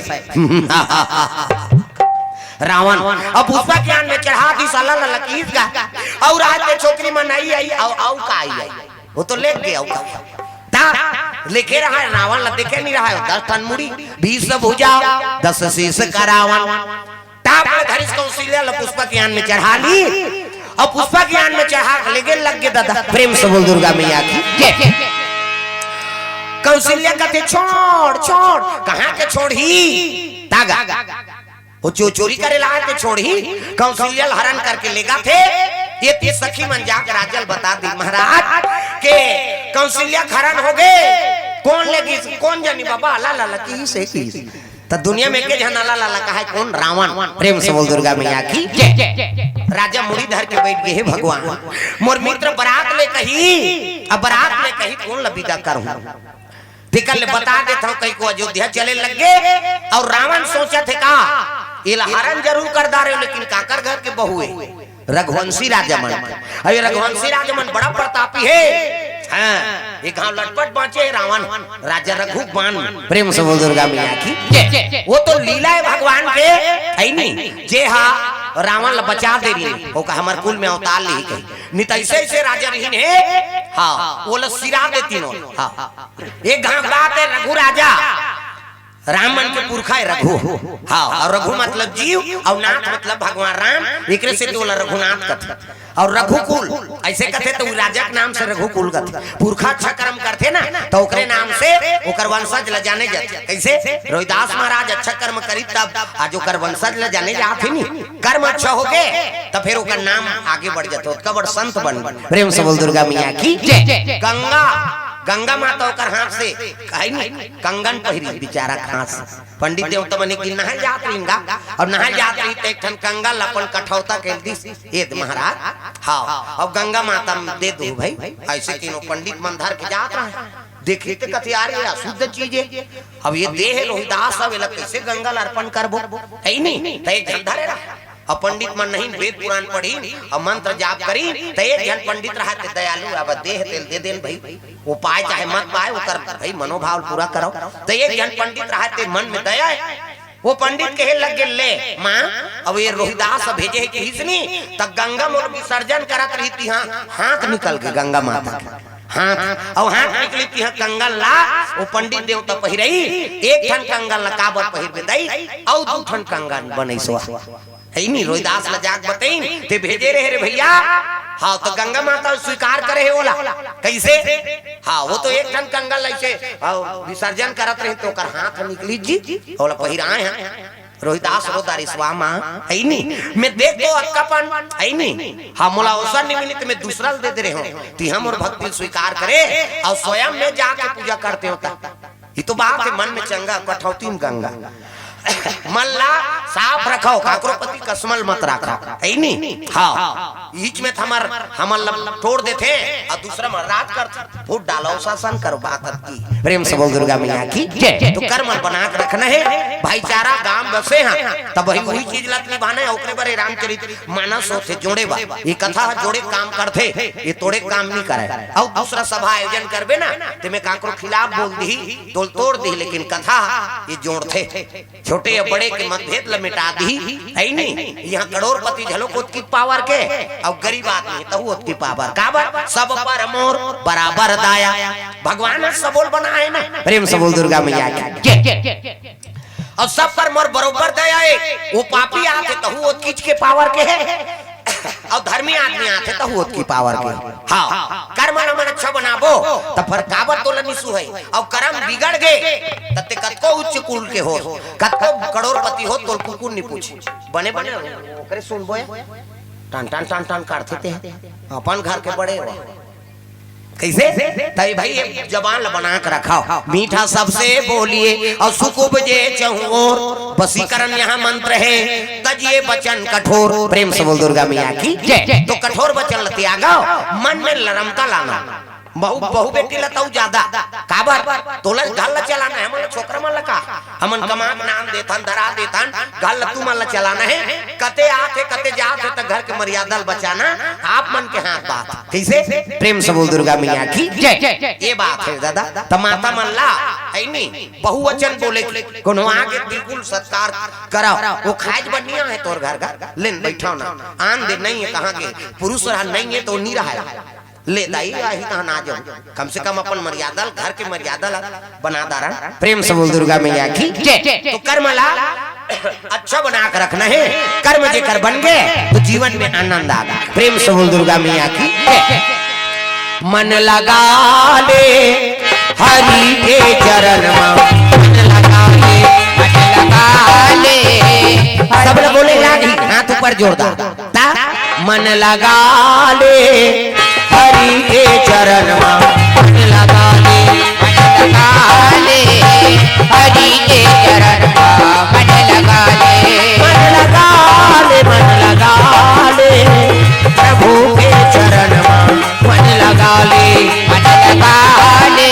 रावण अब पुष्पा के यान में चढ़ा दिस, साला ललकीस गा। अउ रात के छोकरी मन आई, आई, अउ, अउ का आई, आई। वो तो लेके गया, अउ का। ता लेके रहा हे रावण ला, देखे नहीं रहा हे, दस ठन मुड़ी, बीस भुजा, दस शीश का रावण। टाप ले धरिस कौशल्या ला पुष्पा के यान में चढ़ा लिस, अउ पुष्पा के यान में चढ़ा के लेगे लग गे दादा। प्रेम से बोल दुर्गा मैया की जय। कौशल्या कथे, छोड़, छोड़, कहाँ के छोड़ही? तागा। वो जो चोरी करे ला हे ते छोड़ही, कौशल्या ल हरण करके लेगथे। ये तीन सखी मन जाके राजा ल बता दिस महाराज के कौशल्या के हरण होगे। कोन लेगिस, कोन जनी बाबा, अल्ला लल्ला किहिस हे किहिस। त दुनिया में एके झन अल्ला लल्ला कहाय, कोन? रावण। प्रेम से बोल दुर्गा मैया की जय। राजा मुड़ी धर के बैठ गे, हे भगवान, मोर मित्र बरात ले कही, अब बरात ले कही, कोन ला विदा करहूं? तेकर ले बता देत हंव कहिके अयोध्या चले लग गे। अउ रावण सोचत हे का, एला हरण जरूर कर डारेंव, लेकिन काकर घर के बहू हे? रघुवंशी राजा मन। अउ ये रघुवंशी राजा मन बड़ा प्रतापी हे। हाँ, ये घांव लटपट बांचे हे रावण, राजा रघु बाण। प्रेम से बोल दुर्गा मैया की जय। वो तो लीला हे भगवान के, हे नहीं, जे हा रावण ला बचा दे रहिन, ओका हमर कुल में अवतार लिही कही। नहीं त ऐसे ऐसे राजा रहिन हे, हाँ, वो ला सिरा देतिन हो। हाँ। एक घांव बात हे, रघु राजा राम मन के पुरखा हे रघु। हाँ, अउ रघु मतलब जीव, अउ नाथ मतलब भगवान राम, एकरे सेती ओला रघुनाथ कथे। अउ रघुकुल ऐसे कथे त उ राजा के नाम से रघुकुल कथे। पुरखा अच्छा कर्म करथे ना, त ओकरे नाम से ओकर वंशज ल जाने जाथे। कैसे? रोहिदास महाराज अच्छा कर्म करिस तब आज ओकर वंशज ल जाने जाथे नी। कर्म अच्छा होगे त फेर ओकर नाम आगे बढ़ जाथे, ओतका बड़ संत बन। प्रेम से बोल दुर्गा मैया की जय। गंगा, गंगा माता ओकर हाथ से, कहे नी, कंगन पहिरी बिचारा के हाथ से। पंडित देवता मन एक दिन नहाय जात रहिन गा, अउ नहाय जात रहिन त एक ठन कंगन ल अपन कठौता के दिस, "ए दे महाराज।" हाँ, अउ गंगा माता म दे दो भाई, ऐसे तीनों पंडित मन धर के जात रहे। देखिस त कथे, "यार, ये अशुद्ध चीज हे, अब ये देह रोहिदास, अब एला कैसे गंगा ल अर्पण करबो?" हे नी, त एक झन धरे रहा। अउ पंडित मन नहीं, वेद पुराण पढ़िन अउ मंत्र जाप करिन, त एक झन पंडित रहा, ते दयालु रहा, देह तेल दे देन भाई, वो पाय चाहे मत पाय, ओकर भाई मनोभाव पूरा करो। त एक झन पंडित रहा, ते मन में दया हे, वो पंडित कहे लगे, "ले माँ, अब ये रोहिदास भेजे हे किहिस नी, त गंगा मोर विसर्जन करत रही, तिहाँ हाथ निकल गे गंगा माता के, हाथ, अउ हाथ निकली तिहाँ कंगन ला, वो पंडित देवता पहिरई, एक ठन कंगन ला काबर पहिरबे दई, अउ दू ठन कंगन बनई सोहा।" हे नी, रोहिदास ला जाके बतईन, ते भेजे रहे रे भइया। हाँ, त गंगा माता स्वीकार करे हे ओला। कइसे? हाँ, वो तो एक ठन कंगन ला अइसे, हाँ, विसर्जन करत रही त ओकर हाथ निकली जी, ओला पहिराए हे। रोहिदास रो दारी स्वामा, हे नी? मैं देख तो अक्कापन, हे नी? हाँ, मोला अवसर नहीं मिली त मैं दूसरा ल दे दे रहे हूँ। तिहाँ मोर भक्ति स्वीकार करे अउ स्वयं मैं जाके पूजा करते होता। ये तो बात हे, मन में चंगा, कठौती में गंगा। मन ला साफ रखव, काकरो प्रति कसमल मत रखव, हे नी? हाँ, बीच में त हमर, हमन ला टोर देथे अउ दूसरा मन राज करथे। फूट डालो, शासन करो, बात अतकी। प्रेम से बोल दुर्गा मैया की जय। तो कर्म बना के रखना हे, भाईचारा गांव बसे हैं, तब वही, वही चीज ला निभाना हे। ओकरे बर रामचरित मानस होथे, जोड़े बा। ये कथा जोड़े काम करथे, ये तोड़े काम नहीं करे। अउ दूसरा सभा आयोजन करबे ना, ते में काकरो खिलाफ बोल दिही, तोल तोड़ दिही, लेकिन कथा ये जोड़थे। छोटे या बड़े के मतभेद ल मिटा दिही, हे नी? यहाँ करोड़पति घलो ओतकी पावर के, अउ गरीब आदमी तहू ओतकी पावर। काबर? सब पर मोर बराबर दाया। भगवान ह सबोल बनाए ना। प्रेम से बोल दुर्गा मैया की जय। अउ सब पर मोर बरोबर दया हे। वो पापी आथे तहू ओतकीच के पावर के हे, अउ धर्मी आदमी आथे तहू ओतकी पावर के। हाँ, कर्म ल मन अच्छा बनाबो, त फेर काबर तोला निसू हे। अउ कर्म बिगड़ गे, त ते कतको उच्च कुल के हो, कतको करोड़पति हो, तोल कुकुर नहीं पूछे। बने बने ओकरे सुनबो या। टन टन टन टन करथे ते, अपन घर के बड़े हो। कइसे? तई भाई, ये जबान ल बना के रखव। मीठा सबसे बोलिए अउ सुख उपजे चहुँ ओर, वशीकरण यहाँ मंत्र हे, तजिए वचन कठोर। प्रेम से बोल दुर्गा मैया की जय। तो कठोर वचन ल त्यागव, मन में नरमता लाना। बहू, बहू बेटी ल तउ ज्यादा। काबर? तोला घर ल चलाना हे, हमन ल छोकरा मन ल का? हमन कमा के नान देथन, धरा देथन, घर ल तुमन ल चलाना हे। कते आथे, कते जाथे, त घर के मर्यादा ल बचाना आप मन के हाथ बात। कइसे? प्रेम से बोल दुर्गा मैया की जय। ये बात हे दादा, त माता मन ला, हे नी, बहुवचन बोले के, कोनो आगे बिल्कुल सत्कार करव। वो खाए बर नइ आए हे तोर घर का, लेन बइठव ना, आन दे, नइ हे कहाँ के, पुरुष रहा नइ हे त नइ रहा। ले दाई, आही तहन आ जाहूं। कम से कम अपन मर्यादा ल, घर के मर्यादा ल बना दारन। प्रेम से बोल दुर्गा मैया की जय। तो कर्म ला अच्छा बना के रखना हे। कर्म जेकर बन गे त जीवन में आनंद आ गे। प्रेम से बोल दुर्गा मैया की जय। मन लगा ले हरि के चरण मा, मन लगा ले, मन लगा ले। सब लोग बोले लागी, हाथ ऊपर जोरदार। ता मन लगा ले हरि के चरण मा, मन लगा ले, मन लगा ले, हरि के चरण मा, मन लगा ले, मन लगा ले, मन लगा ले, प्रभु के चरण मा मन लगा ले, मन लगा ले,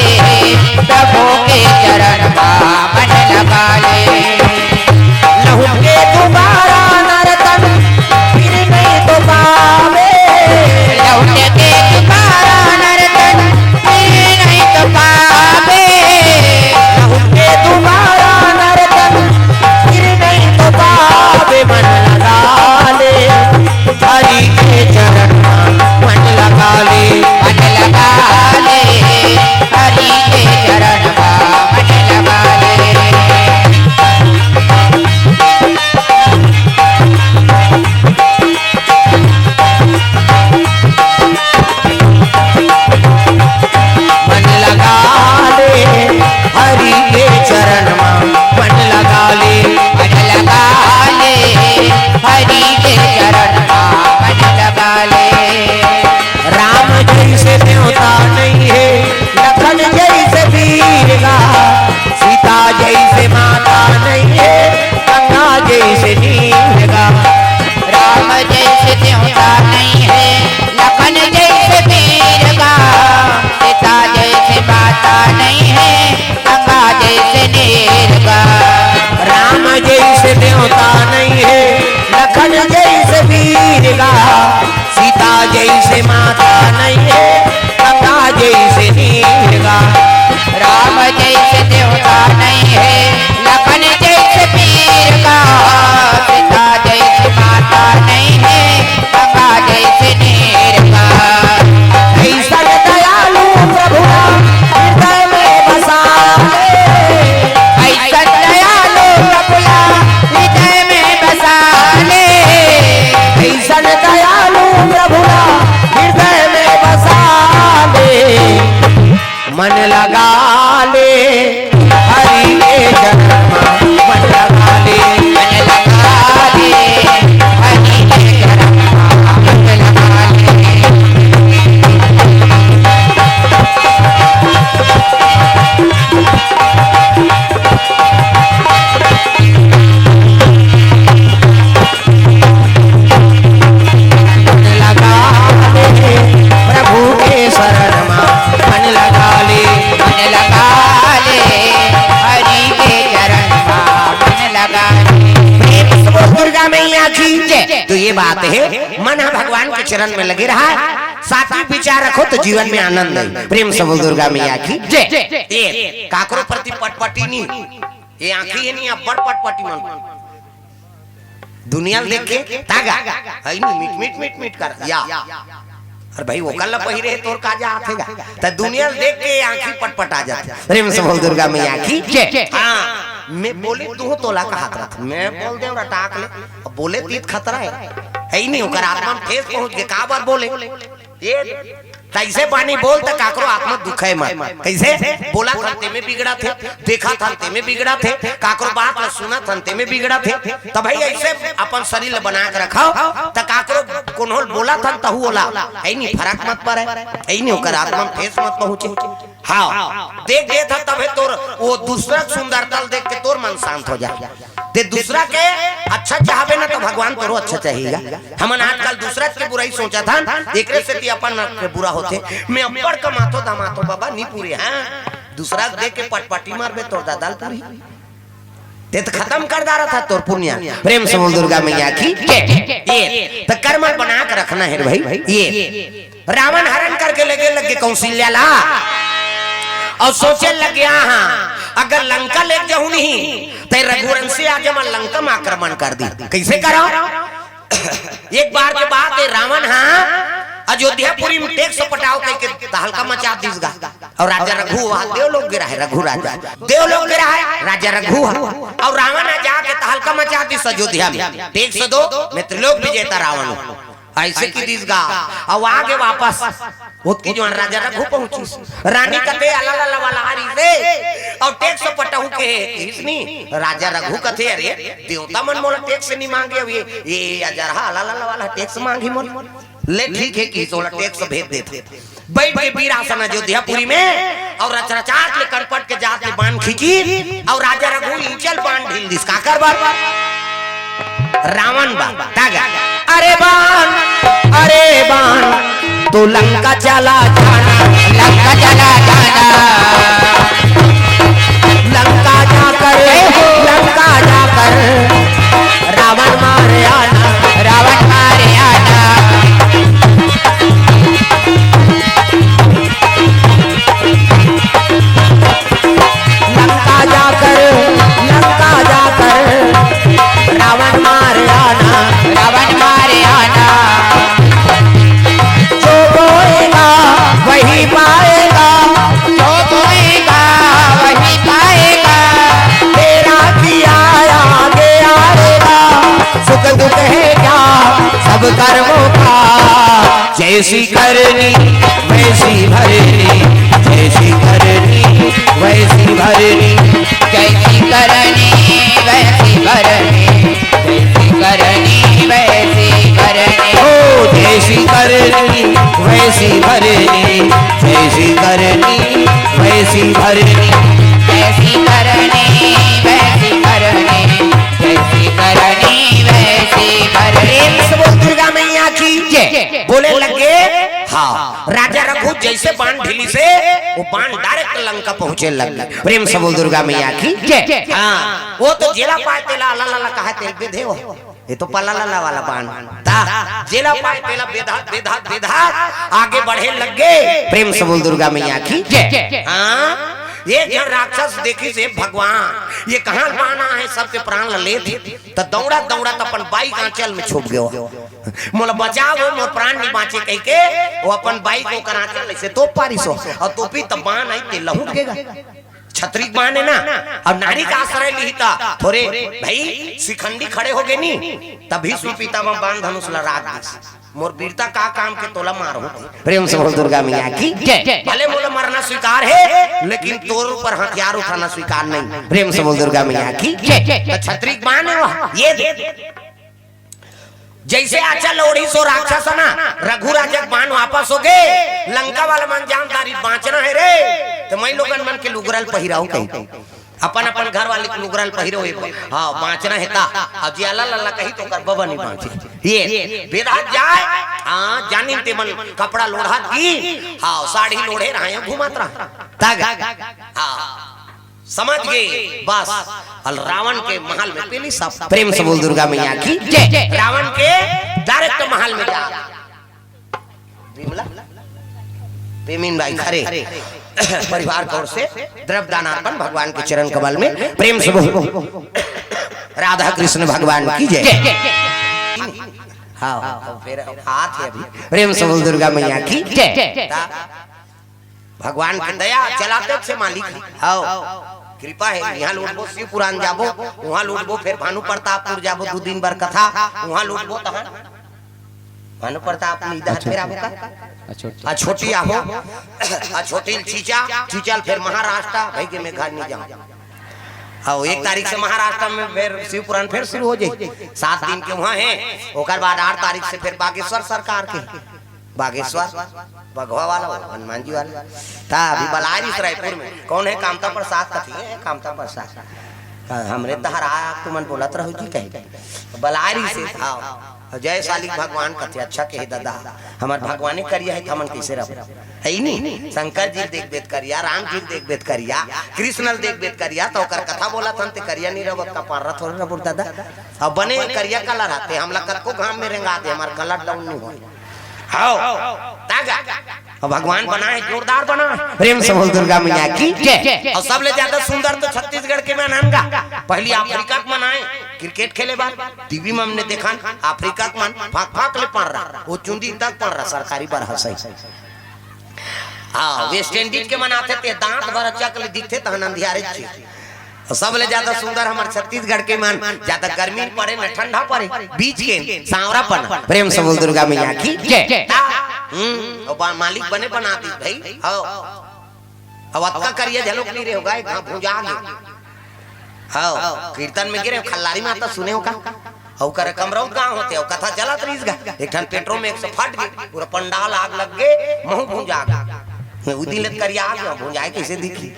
प्रभु के चरण मा मन लगा ले। लहुट के दोबारा नर तन फिर नहीं तो पावे। लहुट के दोबारा नर तन फिर नहीं तो पावे। लहुट के दोबारा नर तन फिर नहीं तो पावे। मन लगा ले हरि के चरण मा मन लगा ले। मन लगा ले हरि के चरण मा मन लगा ले। मन लगा ले हरि के चरण मा मन लगा ले। मन लगा ले हरि के चरण मा मन लगा ले। राम जइसे देवता नइ हे, लखन जइसे वीर गा, सीता जइसे माता नइ हे, गंगा जइसे नीर गा। राम जइसे देवता नइ हे, लखन जइसे वीर गा, सीता जइसे माता नइ हे, गंगा जइसे नीर गा। राम जइसे देवता नइ हे, लखन जइसे वीर गा, सीता जइसे माता नइ हे, गंगा जइसे नीर गा। राम जइसे देवता नइ हे, लखन जइसे वीर मैया की जय। तो ये बात हे, मन ह भगवान के चरण में लगे रहा, सात्विक विचार रखो तो जीवन में आनंद हे। प्रेम से बोल दुर्गा मैया की जय। ये काकरो प्रति पटपटी नहीं, ये आंखी हे नहीं, अब्बड़ पटपटी मन। दुनिया ल देख के तागा, है नहीं, मिट मिट मिट मिट कर या। अरे भाई, ओकर ला पहिरे हे, तोर का जात हे गा? त दुनिया ल देख के आंखी पटपटा जाथे। प्रेम से बोल दुर्गा मैया की जय। हाँ, मैं बोली तू तोला कहत रहा, मैं बोल दे रटाक ले, अब बोले तीत खतरा हे, है ही नहीं, ओकर आत्मा में ठेस पहुंच के काबर बोले? ये तइसे बानी बोल त काकरो आत्मा दुखे मत। कइसे? बोलत हन तेमे बिगड़त हे, देखत हन तेमे बिगड़त हे, काकरो बात ल सुनत हन तेमे बिगड़त हे। त भाई अइसे अपन शरीर ल बना के रखव, त काकरो कोनो ल बोलत हन तहू ओला, है नी, फरक मत पड़े, है नी, ओकर आत्मा में ठेस मत पहुंचे। हाँ, देख देत ह तभे तोर वो दूसरा के सुंदरता ल देख के तोर मन शांत हो जाए। ते दूसरा के अच्छा चाहबे ना, तो भगवान तोरो अच्छा चाहिएगा। हमन आजकल दूसरा के बुराई सोचत हन, एकरे सेती अपन के बुरा होथे। मैं अब्बड़ कमाथो धमाथो बाबा, नी पूरे, हाँ? दूसरा के देख के पटपटी मारबे, तोर दादा ल पूरी। ते तो खत्म कर डारत ह तोर पुण्य। प्रेम से बोल दुर्गा मैया की जय। ये तो कर्म बना के रखना हे रे भाई। ये रावण हरण करके लेगे लगे कौशल्या ला, अउ सोचे लगे, हाँ, अगर लंका ले जाहूं नहीं, ते रघुवंशी आज हमर लंका में आक्रमण कर दी। कइसे करव? एक बार के बात हे, रावण, हाँ, अयोध्यापुरी में टैक्स पटाव कहिके तहलका मचा दिस गा। अउ राजा रघु वहां देवलोक गे रहे, रघु राजा देवलोक गे रहे, राजा रघु ह। अउ रावण ह जाके तहलका मचा दिस अयोध्या में, टैक्स दो, मैं त्रिलोक विजेता रावण हूं। अइसे कहि दिस गा, अउ आगे वापस। ओतकी जुवार राजा रघु पहुंचिस। रानी कथे, "अला ला ला वाला हारी से, अउ टैक्स पटहू के हे," कहिस नी। राजा रघु कथे, "अरे, देवता मन मोला टैक्स नी मांगे, अब ये, ये अजरहा अला ला ला वाला टैक्स मांगही मोला। ले ठीक हे," कहिस, "ओला टैक्स भेज देथे।" बइठ के वीरासन अयोध्यापुरी में अउ रचरचाट ले कनपट के जात ले बाण खींचिस अउ राजा रघु इंचल बाण ढील दिस। काकर बर? रावण बर। तागा, "अरे बाण, अरे बाण, तू लंका चला जाना, लंका चला जाना, लंका जाकर, लंका जाकर रावण मारे आना, रावण मारे आना।" लंका जाकर, लंका जाकर रावण मार आना, रावण मार आना। जो बोएगा वही पाएगा, जो बोएगा वही पाएगा। तेरा किया आगे आएगा, सुख दुख है क्या सब कर्मों का। जैसी करनी वैसी भरनी, जैसी करनी वैसी भरनी। जैसी करनी वैसी भरनी, जैसी करनी वैसी भरनी। ओ जैसी करनी वैसी भरनी, जैसी करनी वैसी भरनी। जैसी करनी वैसी भरनी, जैसी करनी वैसी भरनी। प्रेम से बोल दुर्गा मैया की जय। बोले लगे, हाँ, राजा रघु जइसे बाण ढीलिस हे, वो बाण डायरेक्ट लंका पहुंचे लग गे। प्रेम से बोल दुर्गा मैया की जय। हाँ, वो तो जेला पाय तेला अला ला ला कहा तेल बेधे हो। ये तो पला ला ला वाला बाण ता, जेला पाय तेला बेधा, बेधा, बेधा, आगे बढ़े लग गे। प्रेम से बोल दुर्गा मैया की जय। हाँ, एक झन राक्षस देखिस हे, भगवान, ये कहाँ बाण आए, सबके प्राण ल लेथे। त दौड़त दौड़त अपन बाई के आंचल में छुप गे। "मोला बचाव हो, मोर प्राण नहीं बांचे," कहिके वो अपन बाई के ओकर आंचल से तोप पारिस हो। अउ तोपी त बाण आई ते लहुट गे गा। छतरी के बाण हे ना, अउ नारी का आश्रय लिही त थोरे भाई शिखंडी खड़े हो गे नी, तब भीष्म पितामह बाण धनुष ल राख दिस। "मोर वीरता का काम के तोला मारहूं।" प्रेम से बोल दुर्गा मैया की जय। भले मोला मरना स्वीकार हे, लेकिन तोर ऊपर हथियार उठाना स्वीकार नहीं। प्रेम से बोल दुर्गा मैया की जय। त छतरी के बाण हे वो, ये दे। जइसे आंचल ओढ़िस ओ राक्षस ना, रघु राजा के बाण वापस हो गे। लंका वाला मन जान डारिस बांचना हे रे, त मैं लोगन मन के लुगरा ल पहिराव कही। अपन अपन घर वाले के लुगरा ल पहिरो, हाँ, बांचना हे ता। अब जे अला ला ला कही त ओकर बबा नहीं बांचे। ये बेधा जाय, हाँ, जानिन ते मन कपड़ा लोढ़ा की, हाँ, साड़ी लोढ़े रहा, घुमात रहा। तागा, हाँ, समझ गे बस। अउ रावण के महल में पेली सब। प्रेम से बोल दुर्गा मैया की जय। रावण के डायरेक्ट महल में जा। विमला, पेमिन बाई खरे परिवार की ओर से द्रव्य दान अर्पण भगवान के चरण कमल में। प्रेम से बोल राधा कृष्ण भगवान की जय। हाँ, फिर हाथ है अभी। प्रेम से बोल दुर्गा मैया की जय। भगवान के दया चलाते से मालिक। हाँ, कृपा है। यहाँ लौटबो शिवपुरान जाबो, वहाँ लौटबो फिर भानु प्रतापपुर जाबो, दू दिन बर कथा वहाँ लौटबो तहन भानु प्रताप में इधर अच्छा, फिर अच्छा। आपका अच्छा, अच्छा। आ छोटी आहो, आ छोटी चीचा, चीचल फिर महाराष्ट्र भाई के मैं घर नहीं जाऊँ। हाँ, एक तारीख से महाराष्ट्र में फिर शिवपुरान फिर शुरू हो जाए। सात दिन के वहाँ है, ओकर बाद आठ तारीख से फिर बागेश्वर सरकार के। बागेश्वर, बघवा वाला, हनुमान जी वाला। ता अभी बलारिस रायपुर में। कौन है कामता प्रसाद कथी है? कामता प्रसाद। हाँ, हमरे तहरा तुमन बोलत रहो जी कहे। बलारिस, हाँ। जय सालिक भगवान कथे, अच्छा कहे दादा। हमर भगवाने करिया है, हमन कैसे रहो? है ही नहीं। शंकर जी देख बेत करिया, राम जी देख बेत करिया, कृष्ण देख बेत करिया, तो ओकर कथा बोलत हन ते करिया नहीं रहो, का पार थोड़े रहो दादा। अब बने करिया कलर आते, हमला कतको घाम में रेंगा दे, हमार कलर डाउन नहीं हो। हाव, तागा। अब भगवान बनाए, जोरदार बना। प्रेम से बोल दुर्गा मैया की जय। और सबले ज्यादा सुंदर तो छत्तीसगढ़ के मन हन गा। पहली अफ्रीका के मन आए, क्रिकेट खेले बर, टीवी में हमने देखा, अफ्रीका के मन फाक फाक ले पार रहा, वो चुंदी तक पार रहा, सरकारी बर हंसई। हाँ, वेस्ट इंडीज के मन आथे ते दांत भर चक ले दिखथे तहन अंधियारे छे। अउ सबले ज्यादा सुंदर हमर छत्तीसगढ़ के मन, ज्यादा गर्मी पड़े न ठंडा पड़े, बीच के सांवरापन। प्रेम से बोल दुर्गा मैया की जय। ता, हम्म, अउ बा-, मालिक बने बना दी भाई। हाँ। अब अतका करिया झलोक नहीं रहे होगा, एक हाँ भुंजा गए। हाँ, कीर्तन में गिरे, खल्लारी माता सुने हो का? अउ कर कमरौत गांव होते, अउ कथा चलत रहीस गा। एक ठन पेट्रोल में एक सौ फट गए, पूरा पंडाल आग लग गए, महू भुंजा गए। उदी ले करिया आ गया, भुंजाए कैसे दिखी?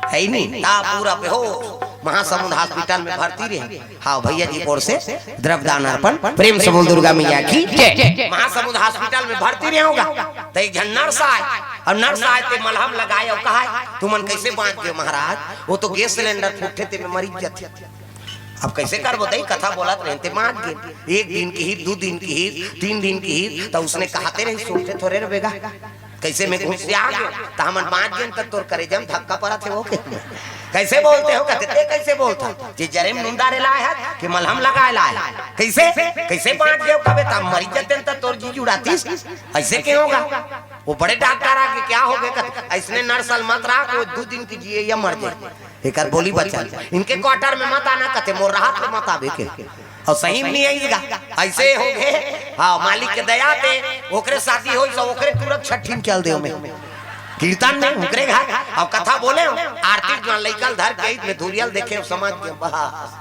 है ही नहीं, ता पूरा बेहोश, महासमुंद हॉस्पिटल में भर्ती रहे। हाँ, भैया जी की ओर से द्रव्य दान अर्पण, प्रेम से बोल दुर्गा मैया की जय। महासमुंद हॉस्पिटल में भर्ती रहे होगा, तो एक झन नर्स आए, अउ नर्स आए ते मलहम लगाए अउ कहा, "तुमन कैसे बांच गए महाराज? वो तो गैस सिलेंडर फूटथे ते में मरी जाथे।" अब कैसे करबो दई, कथा बोलत रहे ते बांच गए। एक दिन की ही, दू दिन की ही, तीन दिन की ही, तो उसने कहते रहे, सुनते थोड़े रहे बेगा। कैसे में घुस से आ गए, तो हमन बांच गए, तो तोर करेजा में धक्का पड़ा थे वो के। कैसे बोलते हो, कहते ते कैसे बोलता? जे जरे में नून डारे लाए है कि मलहम लगाए लाए? कैसे, कैसे बांच गए? कबे तब मरी जाते तो तोर जी जुड़ातीस। ऐसे क्यों होगा? वो बड़े डॉक्टर आके क्या हो गए? कहते, "ऐसने नर्स मत रहा, वो दू दिन की जिए या मर जाए।" एकर बोली बचल। इनके क्वार्टर में मत आना, कहते, "मोर राहत के मत आवे के।" अउ सही में नहीं आइस गा। ऐसे हो गए। हाँ, मालिक के दया ते ओकरे शादी होई, सो ओकरे तुरंत छठी में चल दे में। कीर्तन में ओकरे घर, अउ कथा बोले हो, आरती में लइका ल धर के आइत में धुरियल देखे, समझ के बस।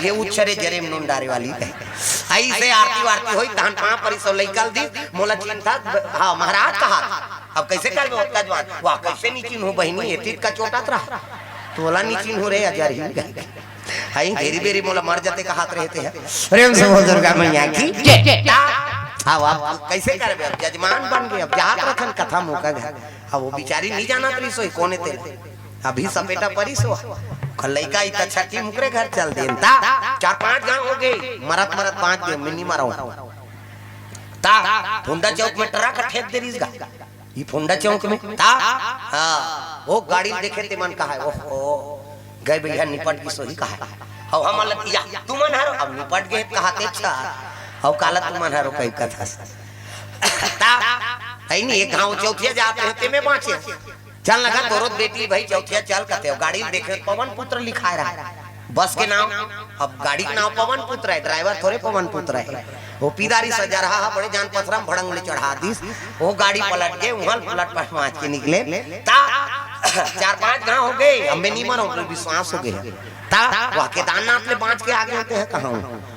ये उच्छरे जरे में नून डारे वाली है। ऐसे आरती वारती होई, तहन पांव परी सो लइका ल दी, मोला चिंता, हाँ, महाराज कहा। अब कैसे करबे ओतका जवान? वाह, कैसे नी चिन्हू बहिनी, एतीत का चोटत रहा। तोला नी चिन्हू रे, अजर ही। हई, घेरी बेरी मोला मर जाते कहात रहते हैं। प्रेम से बोल दुर्गा मैया की जय। हाँ, अब कैसे करबे? अब जजमान बन गए, अब जात रथन कथा मुका गए। अब वो बिचारी नी जानत रही सोई, कोने तेला। अभी सपेटा परी सो। ओकर लइका इतना छठी मुकरे घर चल देन ता। चार पांच गांव हो गए, मरत मरत बांच गए, मिनी मरो। ता, फुंडा चौक में ट्रक ठेक दे रहीस गा। ई फुंडा चौक में ता, हाँ, वो गाड़ी देखे ते मन कहा, "ओहो, गए भैया निपट की सोही कहा।" अब हम अलग या, "तुमन हरो?" अब निपट गए कहा ते, "अच्छा।" अब काला तुमन हरो कई कथा। ता, है नहीं, एक गांव चौथिया जाते हैं, ते में बांचे। चल लगा, तोरो बेटी भाई चौथिया चल कहते हो, गाड़ी देखे पवन पुत्र लिखाए रहा। बस के नाम, अब गाड़ी के नाम पवन पुत्र है, ड्राइवर थोड़े पवन पुत्र है। वो पीदारी सजा रहा है, बड़े जान पथरा में भड़ंग ले चढ़ा दीस। वो गाड़ी पलट के, वहां पलट पर माच के निकले। ता चार पांच गांव हो गए, हमें नहीं मनो, तो विश्वास हो गए। ता वह केदारनाथ ले बांच के आगे होते हैं कहाँ?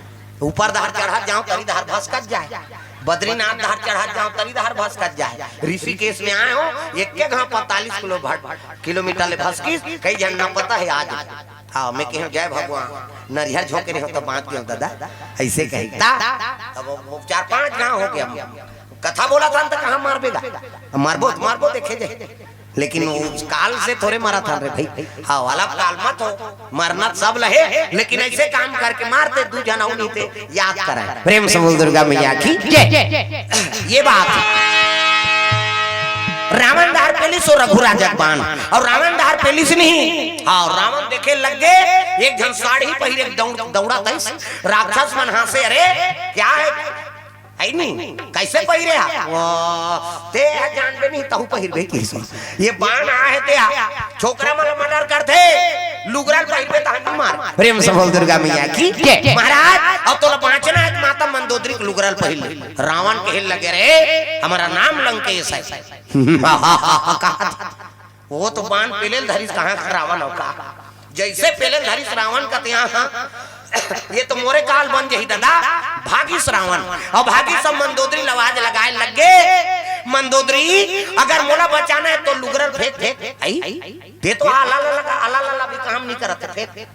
ऊपर धार चढ़त जाओ, तरी धार भसकत जाए। बद्रीनाथ धार चढ़त जाओ, तरी धार भसकत जाए। ऋषिकेश में आए हो, एक के घाव पैंतालीस किलो भट-, किलोमीटर ले भसकिस, कई झन ना पता है आज। हाँ, मैं कहे, "जय भगवान, नरिहर झोंके रहे हो तो बांच गए दादा।" ऐसे कहे। ता, अब वो चार पांच गांव हो गया। कथा बोला था तो कहाँ मारबे गा? मारबो, मारबो, देखे जाए। लेकिन वो काल से थोरे मरत हन रे भाई। हाँ, वाला काल मत हो, मरना सब ल हे, लेकिन ऐसे काम करके मारते, दू झन अउ निते याद कराए। प्रेम से बोल दुर्गा मैया की जय। ये बात रावण डहर पेलिस अउ रघुराजा के बान, अउ रावण डहर पेलिस नहीं। हाँ, रावण देखे लग गे, एक झन साड़ी पहिरे दौड़, दौड़त आइस। राक्षस मन हाँसे, "अरे, क्या है?" है नी, कैसे पहिरे हा? वो, ते ह जानबे नहीं, तहू पहिरबे किस। ये बान आहे ते हा। छोकरा मन ल मर्डर करथे, लुगरा ल पहिरबे तहन नहीं मार। प्रेम से बोल दुर्गा मैया की जय। महाराज, अब तोला बाँचना हे त माता मंदोदरी के लुगरा ल पहिर ले। रावण कहे लगे, "रे, हमारा नाम लंकेश है।" कहा था। वो तो बान पेले ल धरिस, कहाँ का रावण हो का। जैसे पेले ल धरिस रावण का, ते हा, ये तो मोरे काल बन जही दादा, भागिस रावण। अउ भागिस, सब मंदोदरी ल आवाज लगाए लग गे, "मंदोदरी, अगर मोला बचाना हे त लुगरा ल फेंक, फेंक।" आई? ते तो आला ला लगा, आला ला ला भी काम नहीं करत हे, फेंक।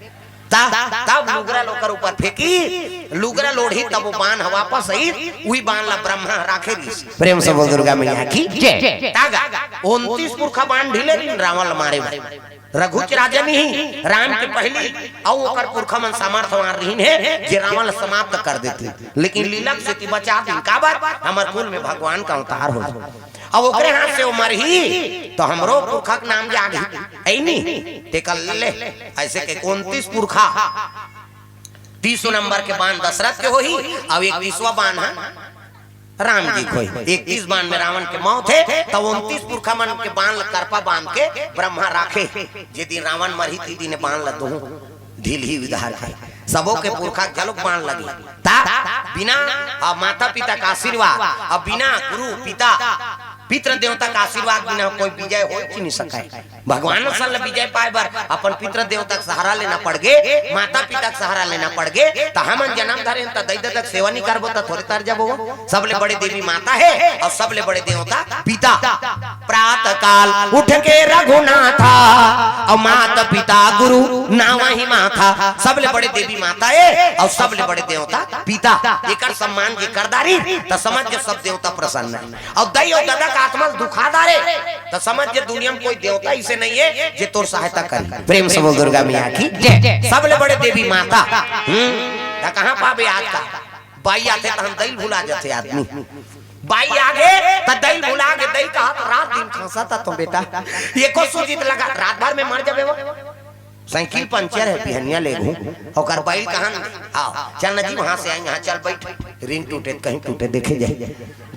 ता, तब लुगरा ल ओकर ऊपर फेंकी, लुगरा ल ओढ़ी, तब वो बान ह वापस आई, उही बान ला ब्रह्मा राखे रिहिस। प्रेम से बोल दुर्गा मैया की जय। तागा, उनतीस पुरखा बान ढीले रिहिन रावण ल मारे बर। रघु के राजा नहीं, राम के पहिली, अउ ओकर पुरखा मन सामर्थवान रिहिन हे, जे रावण ल समाप्त कर देतिन। लेकिन लीला के सेती बचा दिन, काबर? हमर कुल में भगवान का अवतार हो। अब ओकरे हाथ से वो मरही, तो हमरो पुरखा के नाम जागही। ऐ नी? तेकर ले, ऐसे के उनतीस पुरखा, तीसो नंबर के बान दशरथ के होही, अउ इकतीसवाँ बान ह राम जी के होही। इकतीस बान में रावण के मौत हे, तब उनतीस पुरखा मन के बान ल करपा बांध के ब्रह्मा राखे। जे दिन रावण मरही, ती दिन बान ल दोहू ढीलही उधार के। सबो के पुरखा घलोक बान लगी। ता बिना, आ, माता पिता का आशीर्वाद, आ, बिना गुरु पिता पितृ देवता का आशीर्वाद बिना कोई विजय हो ही नहीं सके। भगवान सन ल विजय पाए बर अपन पितृ देवता के सहारा लेना पड़ गे, माता पिता के सहारा लेना पड़ गे। त हमन जन्म धरे हन त दई ददा के सेवा नहीं करबो त थोरे तर जाबो। सबले बड़े देवी माता हे अउ सबले बड़े देवता पिता। प्रातः काल उठ के रघुनाथा, अउ माता पिता गुरु नावहि माथा। सबले बड़े देवी माता हे अउ सबले बड़े देवता पिता। एकर सम्मान जे कर डारिस त समझ के सब देवता प्रसन्न हे। अउ दई अउ ददा के आत्मा ल दुखा डारे, त समझ जे दुनिया में कोई देवता अइसे नहीं हे जे तोर सहायता करही। प्रेम से बोल दुर्गा मैया की जय। सबले बड़े देवी माता। हम्म, त कहाँ पाबे आज का? बाई आथे त हम दई ल भुला जाथे आदमी। बाई आगे त दई ल भुला गे, दई कहा त रात दिन खांसा त तो बेटा, एको सूझी त लगा, रात भर में मर जाबे वो। साइकिल पंचर हे, बिहनिया लेगहूँ। ओकर बाई ल कहन, "आओ, चल ना जी, वहाँ से आए, यहाँ चल बैठ। रिंग टूटे त कहीं टूटे, देखे जाए।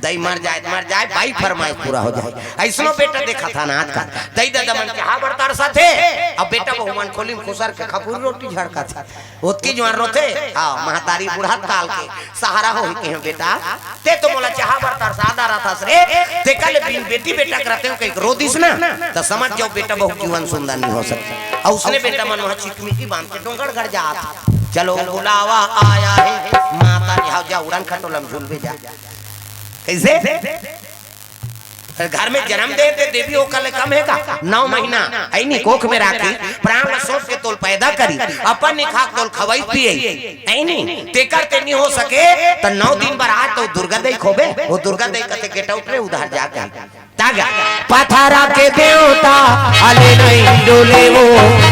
दई मर जाए त मर जाए, बाई फरमाइश पूरा हो जाए।" अइसनो बेटा देखा था ना आजकल। दई ददा मन के हा बड़ तरसथे। अब बेटा बहू मन खोली में खुसर के खपुरी रोटी झड़कथे। ओतकी जुवार रोथे। हाँ, महतारी बुढ़त काल के सहारा होही कहे बेटा। ते तो मोला चाहा बर तरसा डारत हस रे, तेकर ले बिन बेटी बेटा के रहते हो कहिके रो दिस ना, त समझ जाओ बेटा बहू जीवन सुंदर नहीं हो सकता। अउ उसने बेटा मन वहाँ चिकमिकी बांध के डोंगरगढ़ जात। चलो बुलावा आया है, माता ने हाव जा उड़न खटोला में झूलबे जा। कैसे? घर में जन्म दे दे देवी ओकर ले कम हे का? नौ महीना ऐनी कोख में राखी, प्राण ल सोच के तोल पैदा करी, अपन निखाक तोल खवाई पिए। ऐनी, तेकर ते नहीं हो सके, त नौ दिन बर आज तो दुर्गा दई खोबे, वो दुर्गा दई कथे, "Get out रे, उधार जा के।" तागा, पथरा के देवता, हले नहीं डोले वो,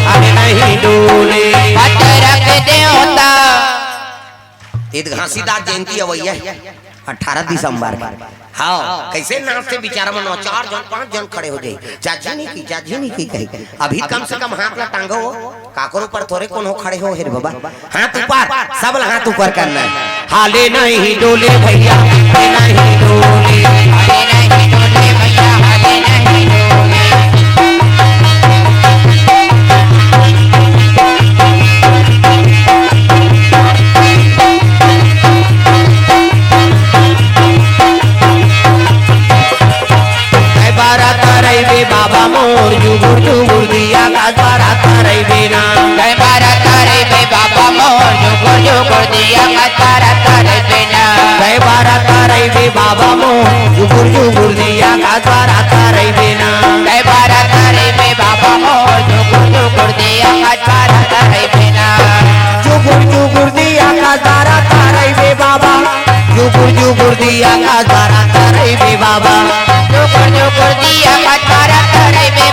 हले नहीं डोले। पथरा के देवता। ईद घासीदास जयंती अवैया हे, अठारह दिसंबर के। हाँ, कैसे नाचते बेचारा मन, चार जन, पांच जन खड़े हो जाए। चाची नहीं की, चाची नहीं की कही। अभी कम से कम हाथ ला टांगो हो, काकरो ऊपर थोरे कोनो खड़े हो हे रे बाबा। हाथ ऊपर, सब ला हाथ ऊपर करना हे। हाले नहीं डोले भैया, हाले नहीं डोले। हाले नहीं डोले भैया, हाले नहीं डोले। जय बारा तरई बे बाबा मोर, जुगुर जुगुर दिया का बारा तरई बे ना। जय बारा तरई बे बाबा मोर, जुगुर जुगुर दिया का बारा तरई बे ना। जय बारा तरई बे बाबा मोर, जुगुर जुगुर दिया का बारा तरई बे ना। जय बारा तरई बे बाबा मोर, जुगुर जुगुर दिया का बारा तरई बे ना। जुगुर जुगुर दिया का बारा तरई बे बाबा, जुगुर जुगुर दिया का बारा तरई बे बाबा। जुगुर जुगुर दिया का बारा तरई बे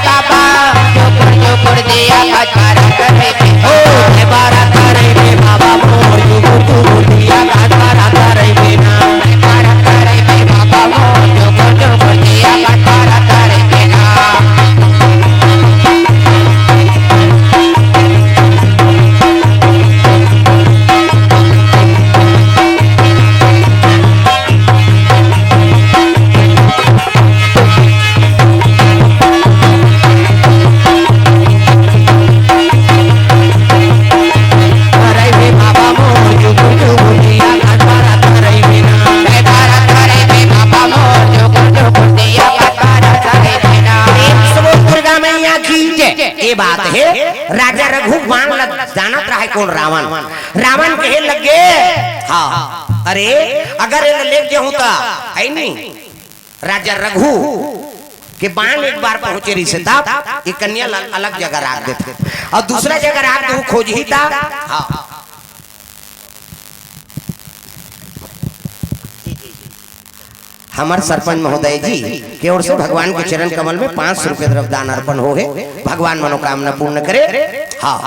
ये बात हे, राजा रघु बाण ल जानत रहय कोन? रावण। रावण कहे लगे, हाँ, अरे, अगर एला लेग जाहूं त, है नी, राजा रघु के बाण एक बार पहुंचे रहिसे तब ये कन्या ल अलग जगह राख देथे, अउ दूसरा जगह राख देहूं, खोजही त, हाँ। हमर सरपंच महोदय जी के ओर से भगवान के चरण कमल में पाँच सौ रुपये द्रव्य दान अर्पण हो हे। भगवान मनोकामना पूर्ण करे। हाँ,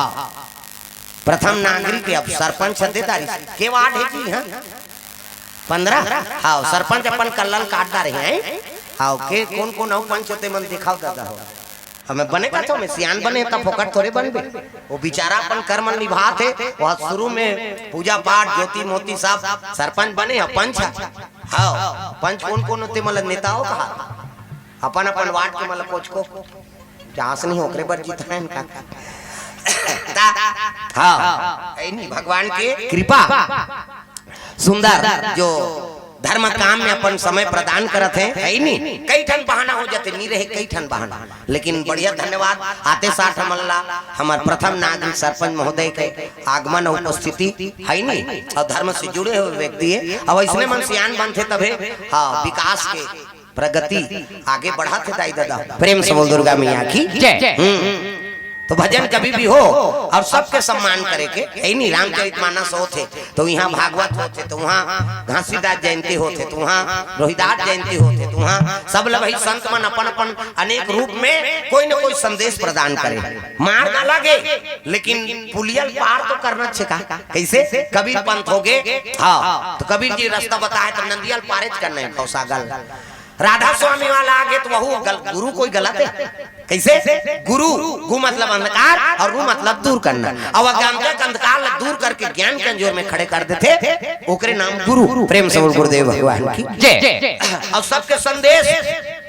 प्रथम नागरिक हे, अब सरपंच हद्देदारी के वार्ड हे जी? हाँ, पन्द्रह। हाँ, सरपंच अपन कल्लल काट डारे हे। हाँ, के कोन कोन अउ पंच होते मन देखाव दादा हो। अब मैं बने कहत हंव, मैं सियान बने त फोकट थोरे बनबे। वो बेचारा अपन कर्म निभात हे, वो शुरू में पूजा पाठ, ज्योति मोती सब सरपंच बने हे, पंच हे। हाँ, पंच कोन कोन होते, मतलब नेता हो कहा? अपन अपन वार्ड के, मतलब कोच को चांस नहीं ओकरे बर जीत है इनका। ता, हाँ, ऐ नहीं, भगवान के कृपा। सुंदर जो धर्म काम में अपन समय प्रदान करत हे, है नी? कई ठन बहाना हो जाथे, नी रहे कई ठन बहाना, लेकिन बढ़िया धन्यवाद। आते साथ हमन ला हमर प्रथम नागरिक सरपंच महोदय के आगमन अउ उपस्थिति, है नी? अउ धर्म से जुड़े हुए व्यक्ति हे। अब ऐसने मन सियान बनथे तभे, हाँ, विकास के प्रगति आगे बढ़त हे दाई ददा। प्रेम से बोल दुर्गा मैया की जय। हम्म। तो भजन कभी भी हो अउ सबके सम्मान करे के, यही नहीं, रामचरित मानस होथे तो इहाँ भागवत होथे, तो उहाँ घासीदास जयंती होथे, तो उहाँ रोहिदास जयंती होथे, तो उहाँ सब ल भाई संत मन अपन अपन अनेक रूप में कोई न कोई संदेश प्रदान करे। मार्ग अलग हे, लेकिन पुलिया ल पार तो करना छे का। कैसे? कबीर पंथ होगे, हाँ, तो कबीर जी रस्ता बताहे तो नंदिया ल पारेच करना हे, भवसागर। राधा स्वामी वाला आगे तो वहू गल-, गुरु कोई गलत हे। कैसे? गुरु, गु मतलब अंधकार अउ रू मतलब दूर करना। अउ अज्ञानता के अंधकार ला दूर करके ज्ञान के अंजोर में खड़े कर देथे, ओकरे नाम गुरु। प्रेम से बोल गुरुदेव भगवान की जय। अउ सबके संदेश,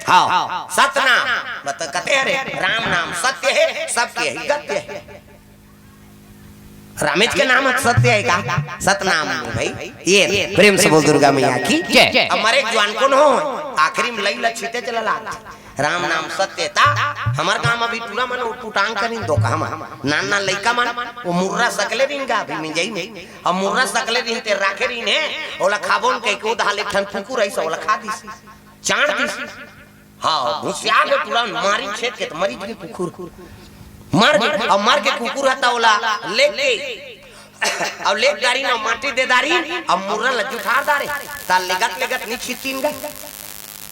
हाँ, सतनाम, मतलब कहते हैं रे, राम नाम सत्य हे, सबके ही गत्य हे। रामेच के नाम सत्य हे का? सतनाम हे भाई। ये प्रेम से बोल दुर्गा मैया की जय। अब मरे जुआन कोन हो, आखिरी में लई ल छीते चला ला। राम नाम सत्य हे। ता हमर गांव में भी टूरा मन उटपुटांग करिन दो कहमा। नान नान लइका मन, वो मुर्रा सकले रिहिन गा अभी मिंजई में। अब मुर्रा सकले रिहिन ते राखे रिहिन हे, ओला खाबोन कहिके ओ दहा ले ठन कुकुर अइस ओला खा दिस। चांड़ दिस। हाँ, घुसिया गे टूरा, मारी छेद के त मरी गे कुकुर। मर गे, अउ मर के कुकुर हता ओला लेग गे। अउ लेग डारिन अउ माटी दे डारिन, अउ मुर्रा ल जुठार डारे। ता लेगत लेगत नी छीतिन गा।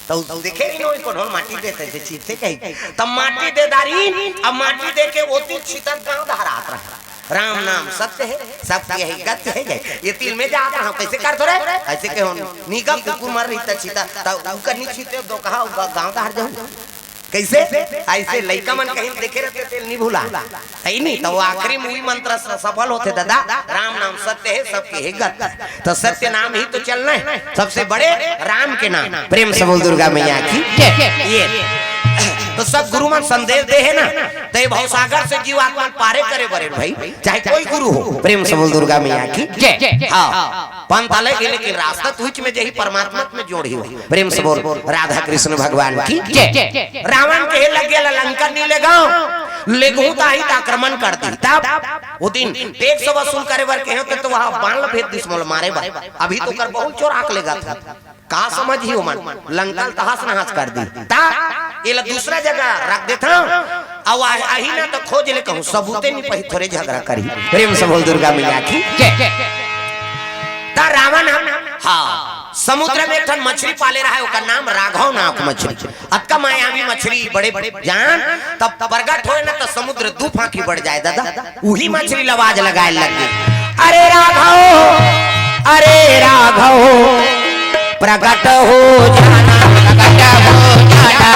त देखे ही नो, कोनो माटी देथे, जे छीते कही। त माटी दे डारिन, अउ माटी दे के ओती छीतत गांव डहर आत रहा। राम नाम सत्य हे, सबके ही गत्य हे। ये तिल में जात रहा, कैसे कर दो रे? ऐसे के हो, निगा कुकुर मर रही त छीता, त उकर नी छीते दो कहा, गांव डहर जाऊ। कैसे? ऐसे लइका मन कहीं देखे रहते, तेल नहीं भूला। है नहीं, तो वो आखिरी में वही मंत्र स-, सफल होथे दादा, राम नाम सत्य हे, सबके हे गत। तो सत्य नाम ही तो चलना हे, सबसे बड़े राम के नाम। प्रेम से बोल दुर्गा मैया की जय। ये तो सब गुरु मन संदेश दे हे ना, तो ये भवसागर से जीवात्मा पारे करे बरे भाई, चाहे कोई गुरु हो। प्रेम से बोल दुर्गा मैया की जय। हाँ। पंथ अलग हे, लेकिन रास्ता तुहिच में जही परमात्मा में जोड़ी हो। प्रेम से बोल राधा कृष्ण भगवान की जय। रावण कहे लगे ला लंका नी लेगव, लेगहूं त आही त आक्रमण कर दी। तब वो दिन टैक्स वसूल करे बर कहे होते तो वहां बाण ल भेज दिस मोला मारे बर। अभी तो कर बहुत चोराक लेगत हे। का समझही ओमन, लंका ल तहस नहस कर दी। ता एला दूसरा जगह रख देथंव, अउ आ-, आही ना त खोज ले कहूं, सबूते नी पही, थोरे झगरा करही। प्रेम से बोल दुर्गा मैया की जय। ता रावण ह, हाँ, समुद्र में एक ठन मछली पाले रहा हे, ओकर नाम राघव नाम के मछली। अतका मायावी मछली बड़े जान, तब प्रगट होय ना त समुद्र दू फांकी बढ़ जाय दादा। उही मछली ल आवाज लगाय लग गे, "अरे राघव, अरे राघव, प्रगट हो जाना, प्रगट हो जाना,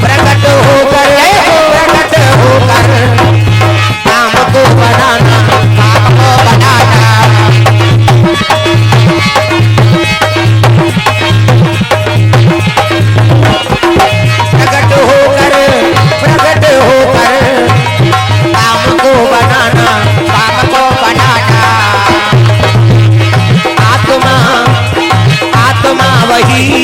प्रगट होकर, प्रगट होकर काम को बनाना, काम को बनाना।" प्रगट होकर, प्रगट होकर काम को बनाना, काम को बनाना। आत्मा, आत्मा वही